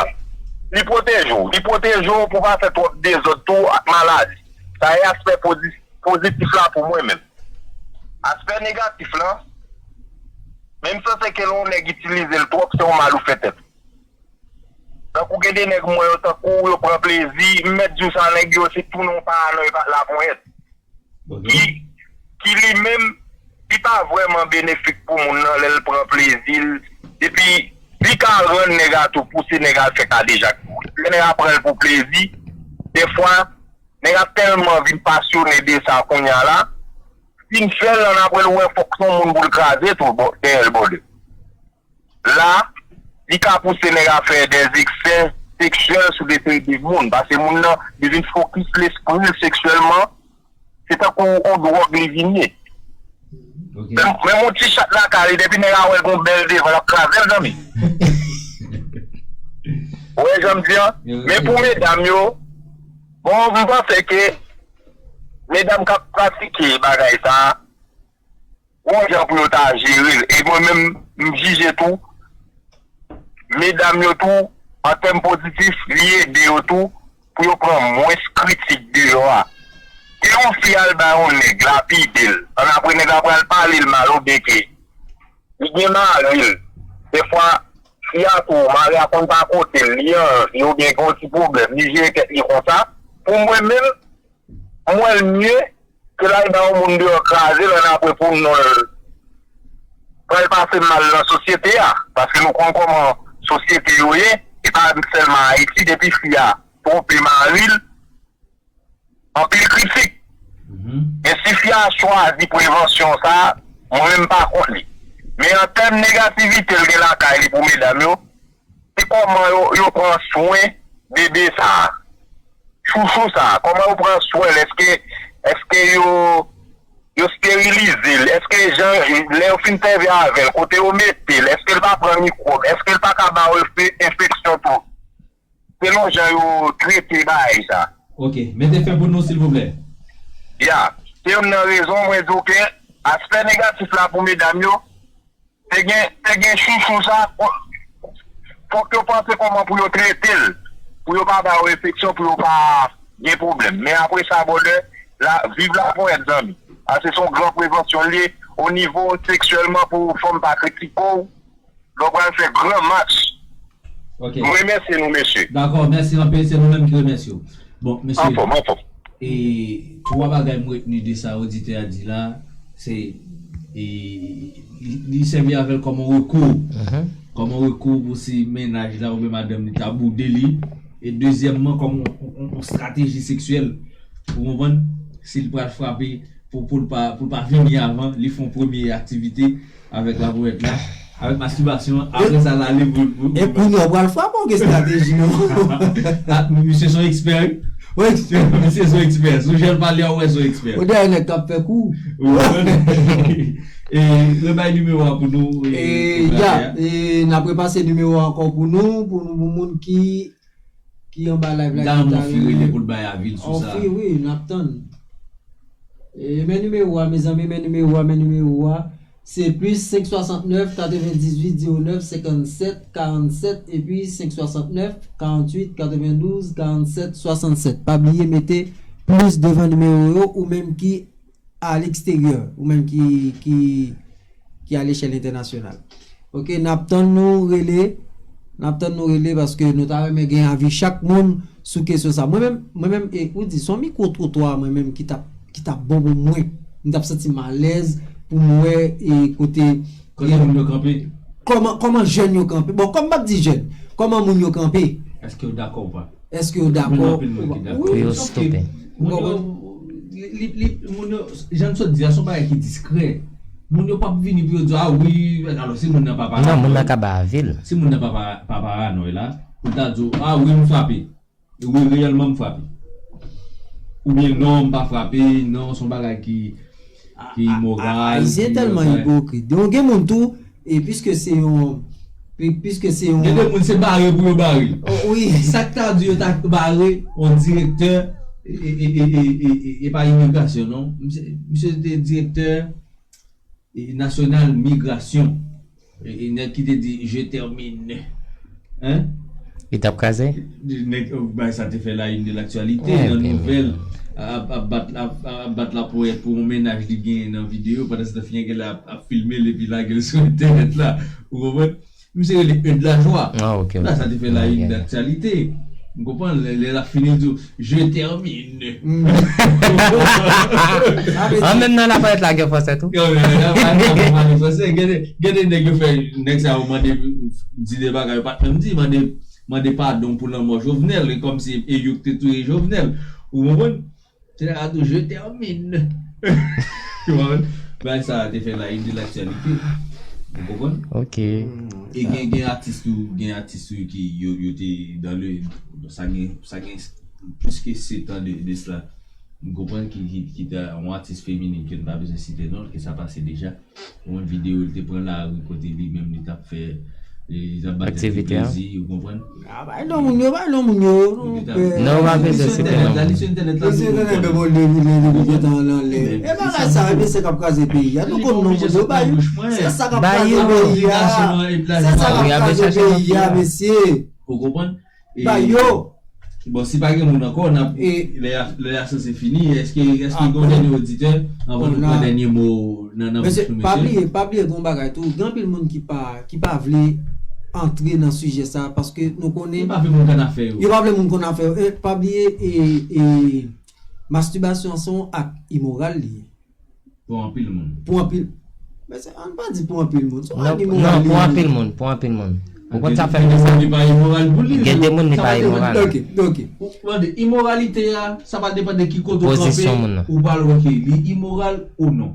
Li pwoteje w. Li pwoteje w pou pa fè twòp dezòd tou ak maladi. Sa e aspè pozi-, pozitif la pou mwen menm. Aspè negatif lan, menm si se ke lè yon nèg itilize l twòp, se yon mal ou fè tèt ou. Tankou gen de nèg m wè yo tankou yo pran plezi, m mèt di w sa nèg yo se tounen yon paranoy pa laponyèt. Ki, ki li menm, li pa vrèman benefik pou moun nan lè l pran plezi l. Epi, li ka rann nèg a tou pouse nèg al fè kadejak. Lè nèg a pran l pou plezi, dèfwa, nèg a tèlman vin pasyone de sa kounye a la, fin fè l, annapre l wè fòk se yon moun pou l kraze tou, bò, dèyè l bòde. La, li ka pouse nèg a fè dè eksè seksyèl sou de seri de moun, paske moun nan, li vin fokis lespri l seksyèlman, se tankou yon dwòg li vin ye. Ok. Men, men yon ti chat lakay li, depi nèg a wè l gon bèl devan, l ap kraze l, zanmi. Ou wè jan m di an? Yo, men yo, pou yo. Medam yo, bon, m panse ke medam k ap pratike bagay sa a, gon jan pou yo ta jere l. E mwen menm, m jije tou, medam yo tou, an tèm pozitif, li ede yo tou pou yo pran mwens kritik deyò a. Ke yon fi al bay yon nèg, lapide l, annapre nèg la pral pale l mal oubyen ke li gen mari l. Dèfwa, fi a tou, mari a konn pa kote l, li anvi oubyen gen yon ti pwoblèm, li jere tèt li konsa. Pou mwen menm, m wè l mye ke l al bay yon moun deyò kraze l annapre pou non l pral pase mal nan sosyete a. Paske nou konn kòman sosyete yo ye, e pa sèlman Ayiti, depi fi a twonpe mari l, anpil kritik. Mhm. Men si fi a chwazi prevansyon sa, mwen menm m pa kont li. Men an tèm negativite l gen lakay li pou medam yo, se kòman yo, yo pran swen bebe sa a, chouchou sa a, kòman yo pran swen l, èske, èske yo, yo esterilize l, èske jan, lè yo fin sèvi avè l, kote yo mete l, èske l pa pran mikwòb, èske l pa ka ba yo enfe-, enfeksyon tou, selon jan yo trete bagay sa. Ok, mete fen pou nou, silvouplè. Ya, se youn nan rezon mwen di w ke aspè negatif la pou medam yo, te gen, te gen chouchou sa, fò-, fòk yo panse kòman pou yo trete l, pou yo pa ba yo enfeksyon, pou yo pa gen pwoblèm. Men apre sa, brother, la, viv laponyèt, zanmi. Paske se yon gran prevansyon l ye, o nivo seksyèlman, pou fanm pa kritike w, lè w pral fè gran match. Ok. M remèsye nou, mesye. Dakò, mèsi anpil, se nou menm ki remèsye w. Bon, mesye, anfòm, anfòm. E twa bagay m retni de sa oditè a di la, se, e, li, li sèvi avè l kòm yon rekou. Mhm. Kòm yon rekou pou si mennaj la oubyen madanm li ta boude li. E dezyèmman, kòm yon, yon, yon, yon estrateji seksyèl. Ou konprann? Si l pral frape, pou, pou l pa, pou l pa vini avan, li fè yon premye aktivite avèk laponyèt la, avèk mastibasyon an, apre sa l ale pou, pou, e pou kounye a, w pral frape w gen estrateji, non? Ah, misye se yon ekspè, wi. Wi. Misye se yon ekspè. Sou jan l pale a, ou wè se yon ekspè. Ou dèyè nèg k ap fè kou. Ou konprann? E, rebay nimewo a pou nou, e, e, pou ya, e, n ap repase nimewo a ankò pou nou, pou nou, pou moun ki ki anba live la ki ta renmen. Yon fi rele pou l bay avi l sou sa. Yon fi, wi, n ap tann. E, men nimewo a, mezanmi, men nimewo a, men nimewo a. Se plis senk swasantnèf, katrevendizuit, zewo nèf, senkannsèt, karannsèt, epi senk swasantnèf, karanntuit, katrevendouz, karannsèt, swasannsèt. Pa bliye mete plis devan nimewo yo, ou menm ki a leksteryè, ou menm ki, ki, ki a lechèl entènasyonal. Ok, n ap tann nou rele, n ap tann nou rele paske nou ta renmen gen avi chak moun sou kesyon sa. Mwen menm, mwen menm, e, ou di, se yon mikwo twotwa, mwen menm ki t ap, ki t ap bon pou mwen. M t ap santi m alèz pou m wè, e, kote, kote moun yo kanpe. Kòman, kòman jèn yo kanpe? Bon, kòm m ap di jèn, kòman moun yo kanpe? Èske yo dakò ou pa? Èske yo dakò ou pa? Wi, yo stope. Moun yo, li, li, li, moun yo, jan m sot di a, se yon bagay ki diskrè. Moun yo p ap vini pou yo di, a wi, alò si moun nan pa parano. Non, moun nan ka bay avi l. Si moun nan pa, pa, pa paranoy la, pou l ta di w, a wi, m frape. Wi, reyèlman, m frape. Oubyen non, m pa frape, non, se yon bagay ki, ki imoral. Ayisyen tèlman ipokrit. Donk, gen moun tou, e piske se yon, pi- piske se yon Gen de moun se bare pou yo bare. Oh, wi. Sa k ta di yo ta bare yon direktè, e, e, e pa imigrasyon, non. Misye, misye te direktè, e, nasyonal migrasyon. E, e nèg ki te di, je termine. Hein? Li t ap kraze? Nèg, oh, bay sa te fè la une de l'actualité, nan nouvèl, ap, ap bat, ap, ap bat laponyèt pou yon mennaj li genyen nan videyo, pandan se tan fi an genlè ap, ap filme l epi lage l sou entènèt la. Ou konprann? Misye rele Eude Lajoie. Ah, ok, ok. La, sa te fè la une de l'actualité. Ou konprann? Lè, lè l ap fini, l di w, je termine. An menm nan laponyèt la gen fransè tou. Yo, men, la, pa gen fransè. Gen de, gen de nèg yo fè, nèg sa yo mande, di de bagay yo pa t menm di, mande, mande padon pou lanmò Jovenel, e kòmsi e yo k te touye Jovenel. Ou konprann? Se la tou, je termine. Ou konprann? Bagay sa a te fè la une de l'actualité. Ou konprann? Ok. E gen, gen atis tou, gen atis tou ki yo, yo te dans le, sa gen, sa gen plis ke sèt an de, de sila. M konprann ki, ki, ki te yon atis feminin ke n pa bezwen site non l, ke sa pase deja. Yon videyo li te pran lari kote li menm li t ap fè, e, li t ap ba tèt li plezi, ou konprann? Ah, bay non moun yo, bay non moun yo. Non, pa bezwen site non. Li sou entènèt la, li sou entènèt la, li sou entènèt, men bon, li, li, li, li gentan anlè. E bagay sa, e mesye k ap kraze peyi a. Nou konn non moun yo, bay yo. Se sa k ap kraze peyi a. Se sa k ap kraze peyi a, mesye. Ou konprann? E, ba yo. Bon, si pa gen moun ankò, n ap, e, lè a, lè a sanse fini, èske, èske gen yon dènye oditè anvan nou pran dènye mo nan, nan bouch nou, mesye? Pa bliye, pa bliye gen yon bagay tou, gen anpil moun ki pa, ki pa vle antre nan sijè sa, paske nou konnen yo pa vle moun konn afè yo. Yo pa vle moun konn afè yo. E, pa bliye, e, e, mastibasyon se yon ak imoral li ye. Pou anpil moun. Pou anpil. Men se, ann pa di pou anpil moun. Se yon ak imoral li ye. Non, pou anpil moun, pou anpil moun. Ou konn sa fè m di sa? Gen de moun li pa imoral pou li. Gen de moun li pa imoral. Ok, ok. Ou mande, imoralite a, sa va depann de ki kote w kanpe, ou pral wè ke li imoral ou non.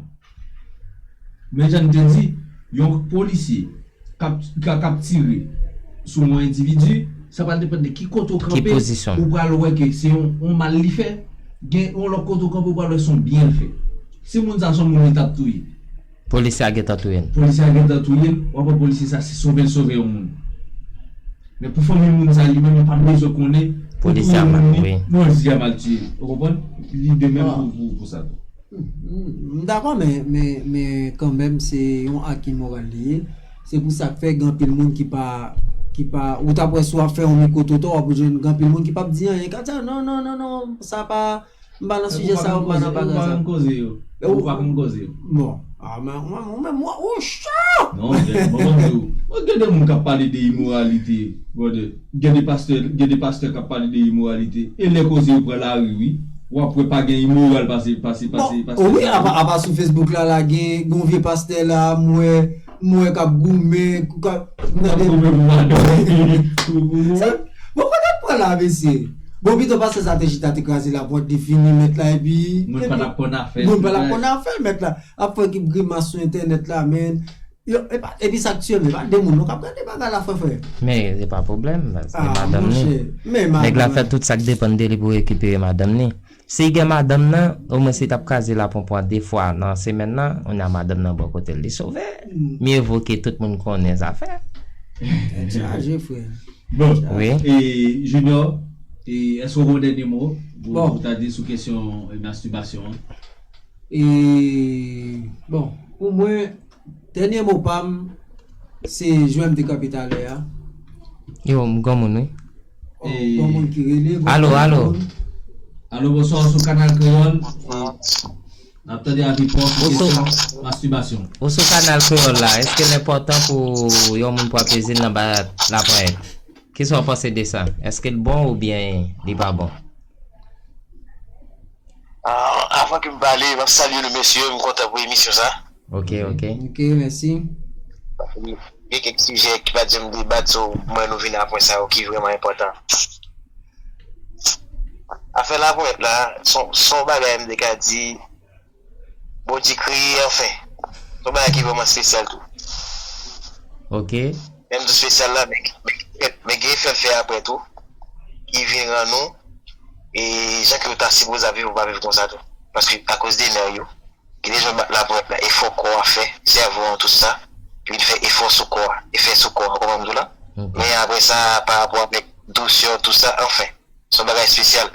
Men jan m te di, yon polisye k ap, k ap, k ap tire sou yon endividi, sa pral depann de ki kote w kanpe, ou pral wè ke se yon, yon mal li fè, gen yon lòt kote w kanpe, ou pral wè se yon byen l fè. Si moun sa se yon moun li t ap touye. Polisye a gentan touye l. Polisye a gentan touye l, w ap wè polisye sa se sove l sove yon moun. Men pou fanmi moun sa li menm, yo pa t bezwen konnen pou touye moun li, non, li deja mal tiye. Ou konprann? Li de menm pou, pou, pou sa tou. M dakò, men, men, men kanmenm, se yon ak imoral li ye. Se pou sa k fè gen anpil moun ki pa, ki pa, ou t ap wè si w ap fè yon mikwo twotwa, w ap jwenn gen anpil moun ki p ap di anyen, k ap di, "Ah, non, non, non, non, sa pa, m pa nan sijè sa yo, m pa nan bagay sa yo." Ou pa konn koze yo. Ou pa konn koze yo. Bon, ah, men, men, men, men, ou cho! Non, men, mwen, mwen di w, mwen gen de moun k ap pale de imoralite, brother. Gen de pastè, gen de pastè k ap pale de imoralite. E lè koze yo pran lari, wi. W ap wè pa gen imoral pase, pase, pase, pase. Bon, wi, apa, apa sou Facebook la, la gen, gen yon vye pastè la, m wè, m wè k ap goumen, k ap, k ap goumen pou madanm li. Sa, bon, kote l pran la, mesye? Bon, pito pastè sa te chita, te kraze lapòt, li fini, mèt la, epi, moun pa t ap konn afè l, mèt la. Ap fè ki grimas sou entènèt la, men. Yo, epa, epi sa k tye m, epa de moun non k ap gade bagay la, frè, frè. Men, se pa pwoblèm, se madanm li. Nèg la fè tout sa k depann de li pou rekipere madanm li. Si l gen madanm nan, omwen si l t ap kraze laponpon an de fwa nan semèn nan, kounye a madanm nan bò kote l, li sove. Mye vo ke tout moun konnen zafè. Tèt chaje, frè. Bon, e Junior, e èske w gen yon dènye mo pou, pou ta di sou kesyon, e, mastibasyon an? E, bon, pou mwen, dènye mo pa m, se jan m te kanpe talè a. Yo, m gen moun, wi. Oh, gen moun ki rele, alo, alo. Alo, bonswa, ou sou Kanal Kreyòl. E, n ap tande avi pa w sou kesyon mastibasyon. Ou sou Kanal Kreyòl la, èske l enpòtan pou yon moun pran plezi l nan ba laponyèt? Kisa w panse de sa? Èske l bon oubyen li pa bon? Ah, avan ke m pale, m ap salye nou, mesye. M kontan pou emisyon sa. Ok, ok. Ok, mèsi. Gen kèk sijè ki pa t janm debat, so, mwen nou vin apre sa yo ki vrèman enpòtan. Afè laponyèt la, se yon, se yon bagay m te ka di, Bondye kreye, anfen. Se yon bagay ki vrèman espesyal tou. Ok. Menm tou espesyal la, men, men, men gen efè l fè apre tou, ki vin rann ou, e jan ke ou ta sipoze ap viv, ou pa viv konsa tou. Paske akoz de nèg yo, gen de jan laponyèt la, efò kò a fè, sèvo an, tout sa, ki vin fè efò sou kò a, efè sou kò a, ou konprann m di w la? Men apre sa, pa rapò avèk dousè, tout sa, anfen. Se yon bagay espesyal.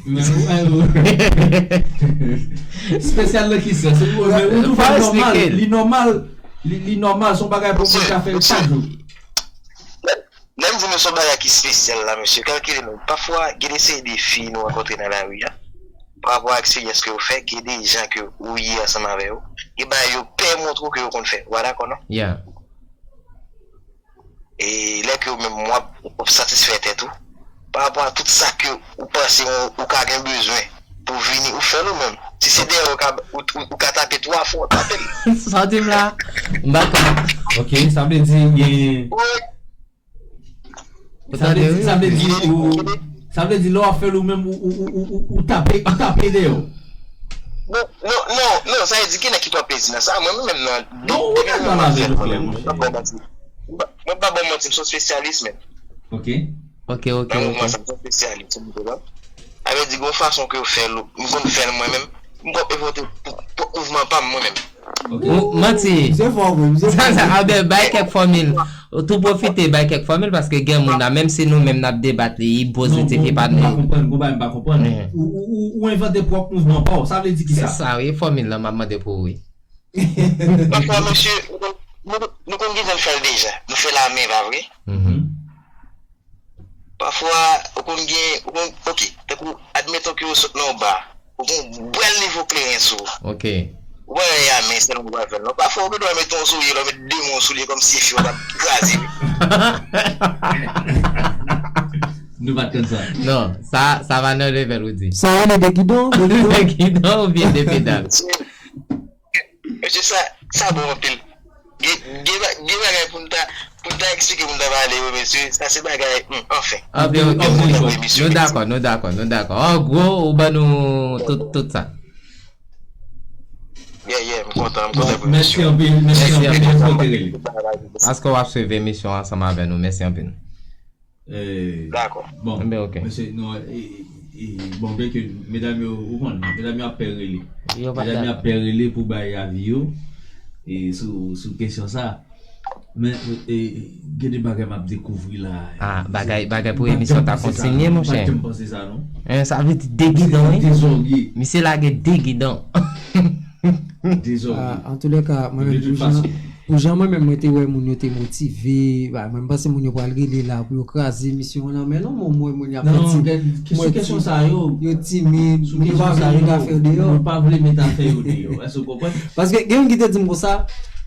Men ou, men ou. Espesyal nan ki sans? Ou, men ou twouve l nòmal, li nòmal, li, li nòmal, se yon bagay pou moun ka fè chak jou. Lè m di nou se yon bagay ki espesyal la, mesye, kalkile nou. Pafwa, gen de seri de fi nou rankontre nan lari a. Pa rapò a eksperyans ke yo fè, gen de jan ke ou ye ansanm avè yo. Gen bagay yo pè montre w ke yo konn fè. Ou pa dakò, non? Yeah. E lè ke ou menm w ap, w ap satisfè tèt ou, pa rapò a tout sa ke ou panse ou, ou ka gen bezwen pou vini, ou fè l ou menm. Si se dèyè ou ka, ou, ou, ou ka tape twa fwa, ou tape l. Sa w di m la, m pa konn. Ok, sa vle di gen. Ou tande, wi. Sa vle di ou, sa vle di lè w ap fè l ou menm, ou, ou, ou, ou, ou tape, ou tape dèyè w. Non, non, non, non, sa vle di ki nèg ki pran plezi nan sa, mwen menm nan. Non, ou menm nan avè nou, frè, monchè. Mwen pa bon manti, m se yon espesyalis menm. Ok. Ok, ok, Nan mouvman ok. sa, m se yon espesyalis, ou konprann? Sa vle di, gon fason ke yo fè l, m konn fè l mwen menm, m pwòp evante pwòp mouvman pa m mwen menm. Ou manti. Se fò vre, se fò Sa, sa, vre. Albert, bay kèk fòmil. Ou tou pwofite, bay kèk fòmil, paske gen moun la, menm si nou menm n ap debat li, li pozitif, li pa Non, m pa negatif. Konprann, gon bagay m pa konprann. Mhm. Ou, ou, ou, ou envante pwòp mouvman pa w. Sa vle di ki Se sa? Sa, wi, fòmil lan m ap mande pou ou, wi. Pafwa, mesye, nou, nou, nou konn gentan fè l deja. Nou fè l a men, pa vre? Mhm. Pafwa, ou konn gen, ou konn, ok, tankou, admeton ke ou sot nan yon ba, ou gen yon bèl nivo klerens ou. Ok. Ou pa wè a men sèlman ou pral fè l, non. Pafwa, ou gen dwa mete yon soulye, lè w met de men w sou li, kòmsi fi w t ap kraze li. Nou pa t konn sa. Non, sa, sa va nan level ou di. Sa rele de gidon, de gidon. Gidon oubyen de pedal? Mesye, sa, sa bon anpil. Gen, gen ba- gen bagay pou n ta, pou n ta eksplike, pou n ta pale, wi, mesye. Sa se bagay, hmm, anfen. Ok, ok, Ok, ok. ok. Nou dakò, nou dakò, nou dakò. An gwo, ou ban nou tout, tout sa. Yeah, yeah, m kontan, m kontan Bon, mèsi anpil, mèsi Mèsi anpil anpil. pou kote rele. Paske w ap swiv emisyon ansanm avè nou. Mèsi anpil. Eh, Dakò. Bon, Enben, ok. Mesye, non, e, e, bon, byen ke medam yo, ou konn, medam yo ap pè rele. Yo pa Medam yo ap dakò. Pè rele pou bay avi yo e sou, sou kesyon sa. Men, e, e, gen de bagay m ap dekouvri la. Ah, bagay, bagay pou M pa t emisyon janm ta panse sa, kontinye, non. monchè. M pa t janm panse sa, non. Eh, sa vle di de gidon, wi. Dezòrye, Misye lage de gidon. dezòrye. Ah, an tou lè ka, mwen De menm tout pou jan, fason. Pou jan mwen menm mwen te wè moun yo te motive, ba, mwen m panse moun yo pral rele la pou yo kraze emisyon an nan, men non, mwen m wè moun y ap fè Non, ti, gad, ki sou mwen kesyon ti, sa yo, yo timid, sou moun yo kesyon pa sa vle met yo, afè deyò. Yo pa vle met afè yo deyò. Èske w konprann? Paske gen youn ki te di m konsa,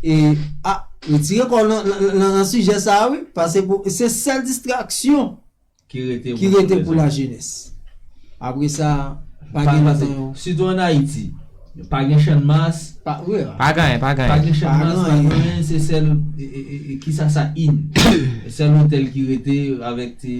e, a, retire kò w nan, nan, nan, nan sijè sa a, wi, paske pou, se sèl distraksyon Ki rete ki rete pou lajenès. Apre sa, pa gen lòt yon. Sitou an Ayiti, pa gen channmas, Pa, wi, a. Pa gen anyen, pa gen pa anyen. Gen channmas, Pa pa gen gen anyen, se sèl, e, e, e, e, ki sa sa in. Sèl otèl ki rete avèk ti,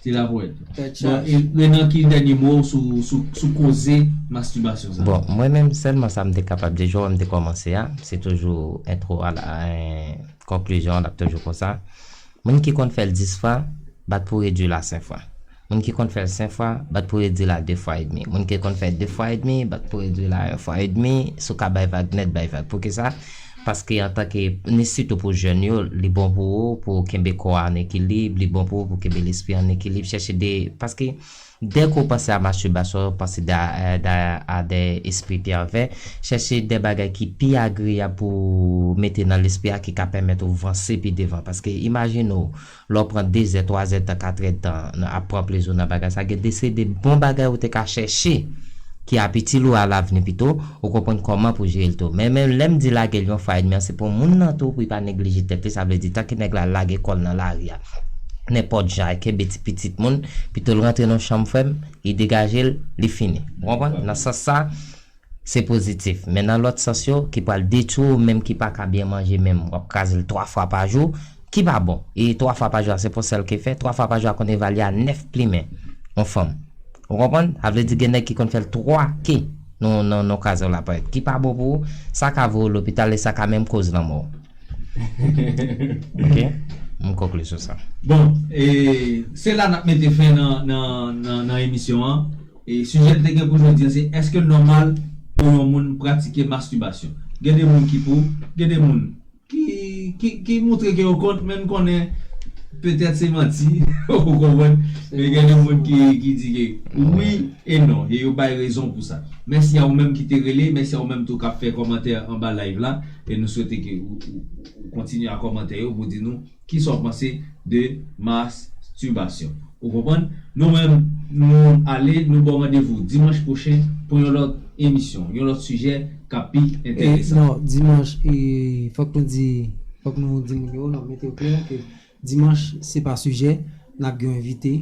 ti lapwèt. Tèt Bon, chaje. e, Renan, ki dènye mo w sou, sou, sou koze mastibasyon sa? Bon, mwen menm sèlman sa m te kapab di, jan m te kòmanse a, se toujou entwo a la, en, konklizyon an, l ap toujou konsa. Moun ki konn fè l dis fwa, bat pou redui l a senk fwa. Moun ki konn fè l senk fwa, bat pou redui l a de fwa edmi. Moun ki konn fè de fwa edmi, bat pou redui l a yon fwa edmi. Si w ka bay vag nèt, bay vag. Poukisa? Paske antanke, ni sitou pou jèn yo, li bon pou ou, pou w kenbe kò a an ekilib, li bon pou ou, pou w kenbe lespri an ekilib. Chèche de, paske dèke w panse a mastibasyon, w panse de, a, de, a de espri pèvè, chèche de bagay ki pi agreyab pou w mete nan lespri a, ki ka pèmèt ou vanse pi devan. Paske imajine w, lè w pran de zè, twa zè tan, kat zè tan nan ap pran plezi w nan bagay sa, gen de se de bon bagay ou te ka chèche ki ap itil ou a lavni pito, ou konprann kòman pou jere l tou. Men, men lè m di lage l yon fwa edmi an, se pou moun nan tou, pou li pa neglije tèt li, sa vle di tanke nèg la lage kò l nan lari a, nenpòt jan, e kenbe ti pitit moun, pito l rantre nan chanm frè m, li degaje l, li fini. Ou konprann? Nan sans sa, se pozitif. Men nan lòt sans yo, ki pral detwi w, menm ki pa ka byen manje menm, w ap kraze l twa fwa pa jou, ki pa bon. E twa fwa pa jou a, se pou sèl ke fè, twa fwa pa jou a konn evalye a nèf plimen yon fanm. Ou konprann? Sa vle di gen nèg ki konn fè l twa ke nan, nan, nan kaz la parèt. Ki pa bon pou ou, sa ka voye w lopital e sa ka menm koz lanmò w. Ok? M konkli sou sa. Bon, e se la n ap mete fen nan, nan, nan, nan emisyon an. E sijè n te gen pou jodi a, se èske l nòmal pou yon moun pratike mastibasyon? Gen de moun ki pou, gen de moun ki, ki, ki montre ke yo kont, men n konnen petèt se manti, ou konprann? Men gen de moun ki, ki di ke wi e non, e yo bay rezon pou sa. Mèsi a ou menm ki te rele, mèsi a ou menm tou k ap fè kòmantè anba live la, e nou swete ke ou, ou, ou kontinye a kòmantè yo pou di nou kisa w panse de mastibasyon. Ou konprann? Nou menm, nou ale, nou ba w randevou dimanch pwochen pou yon lòt emisyon, yon lòt sijè k ap pi enteresan. Non, dimanch, e, fòk nou di, fòk nou di moun yo, non, mete yo klè ke dimanch, se pa sijè, n ap gen yon envite,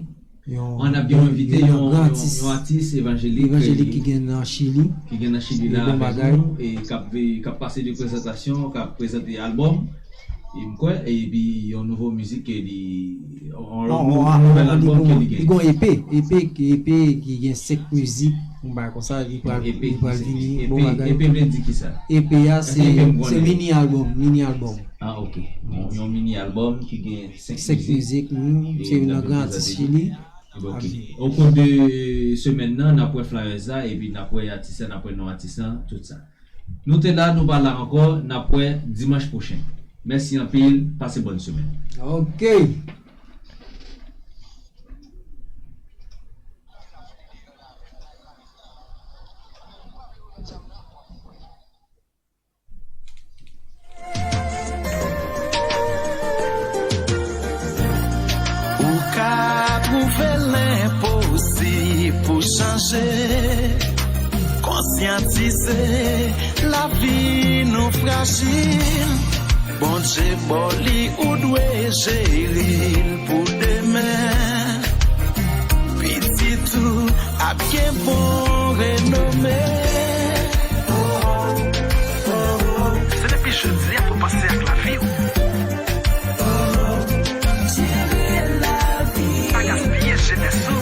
yon, An ap gen yon envite, yon, yon gran yon, atis, yon atis evanjelik, evanjelik ki gen nan Chili. Ki gen nan Chili la avèk nou, e k ap, k ap pase de prezantasyon, k ap prezante albòm. E m kwè, epi yon nouvo mizik ke li, yon, yon, yon nouvèl albòm ke li gen. Li gen yon EP, EP, EP ki gen senk mizik, yon bagay konsa, li pral, li pral vini, bon bagay. EP vle di kisa? EP a se, se mini albòm, mini albòm. Ah, ok. Bon, yon mini albòm ki gen senk mizik. Senk mizik, se youn nan gran atis Chili. Ok. Au cours de semèn nan, n ap wè flyers la, epi n ap wè atis la, n ap wè non atis la, tout sa. Nou te la, nou pa la ankò, n ap wè dimanch pwochen. Mèsi anpil, pase bòn semèn. Ok. Ou ka twouve l enposib pou chanje. Konsyantize, lavi nou frajil. Bondye ba w li, ou dwe jere l pou demen. Pitit ou ap gen bon renome. Se depi jodi a pou w panse ak lavi w. Pa gaspiye jenès ou.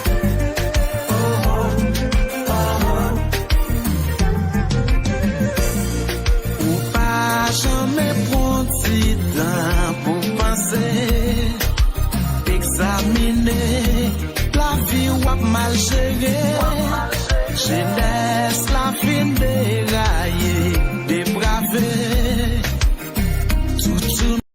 Ou pa janmen pran ti tan pou panse, egzamine. Lavi w ap mal jere. Jenès la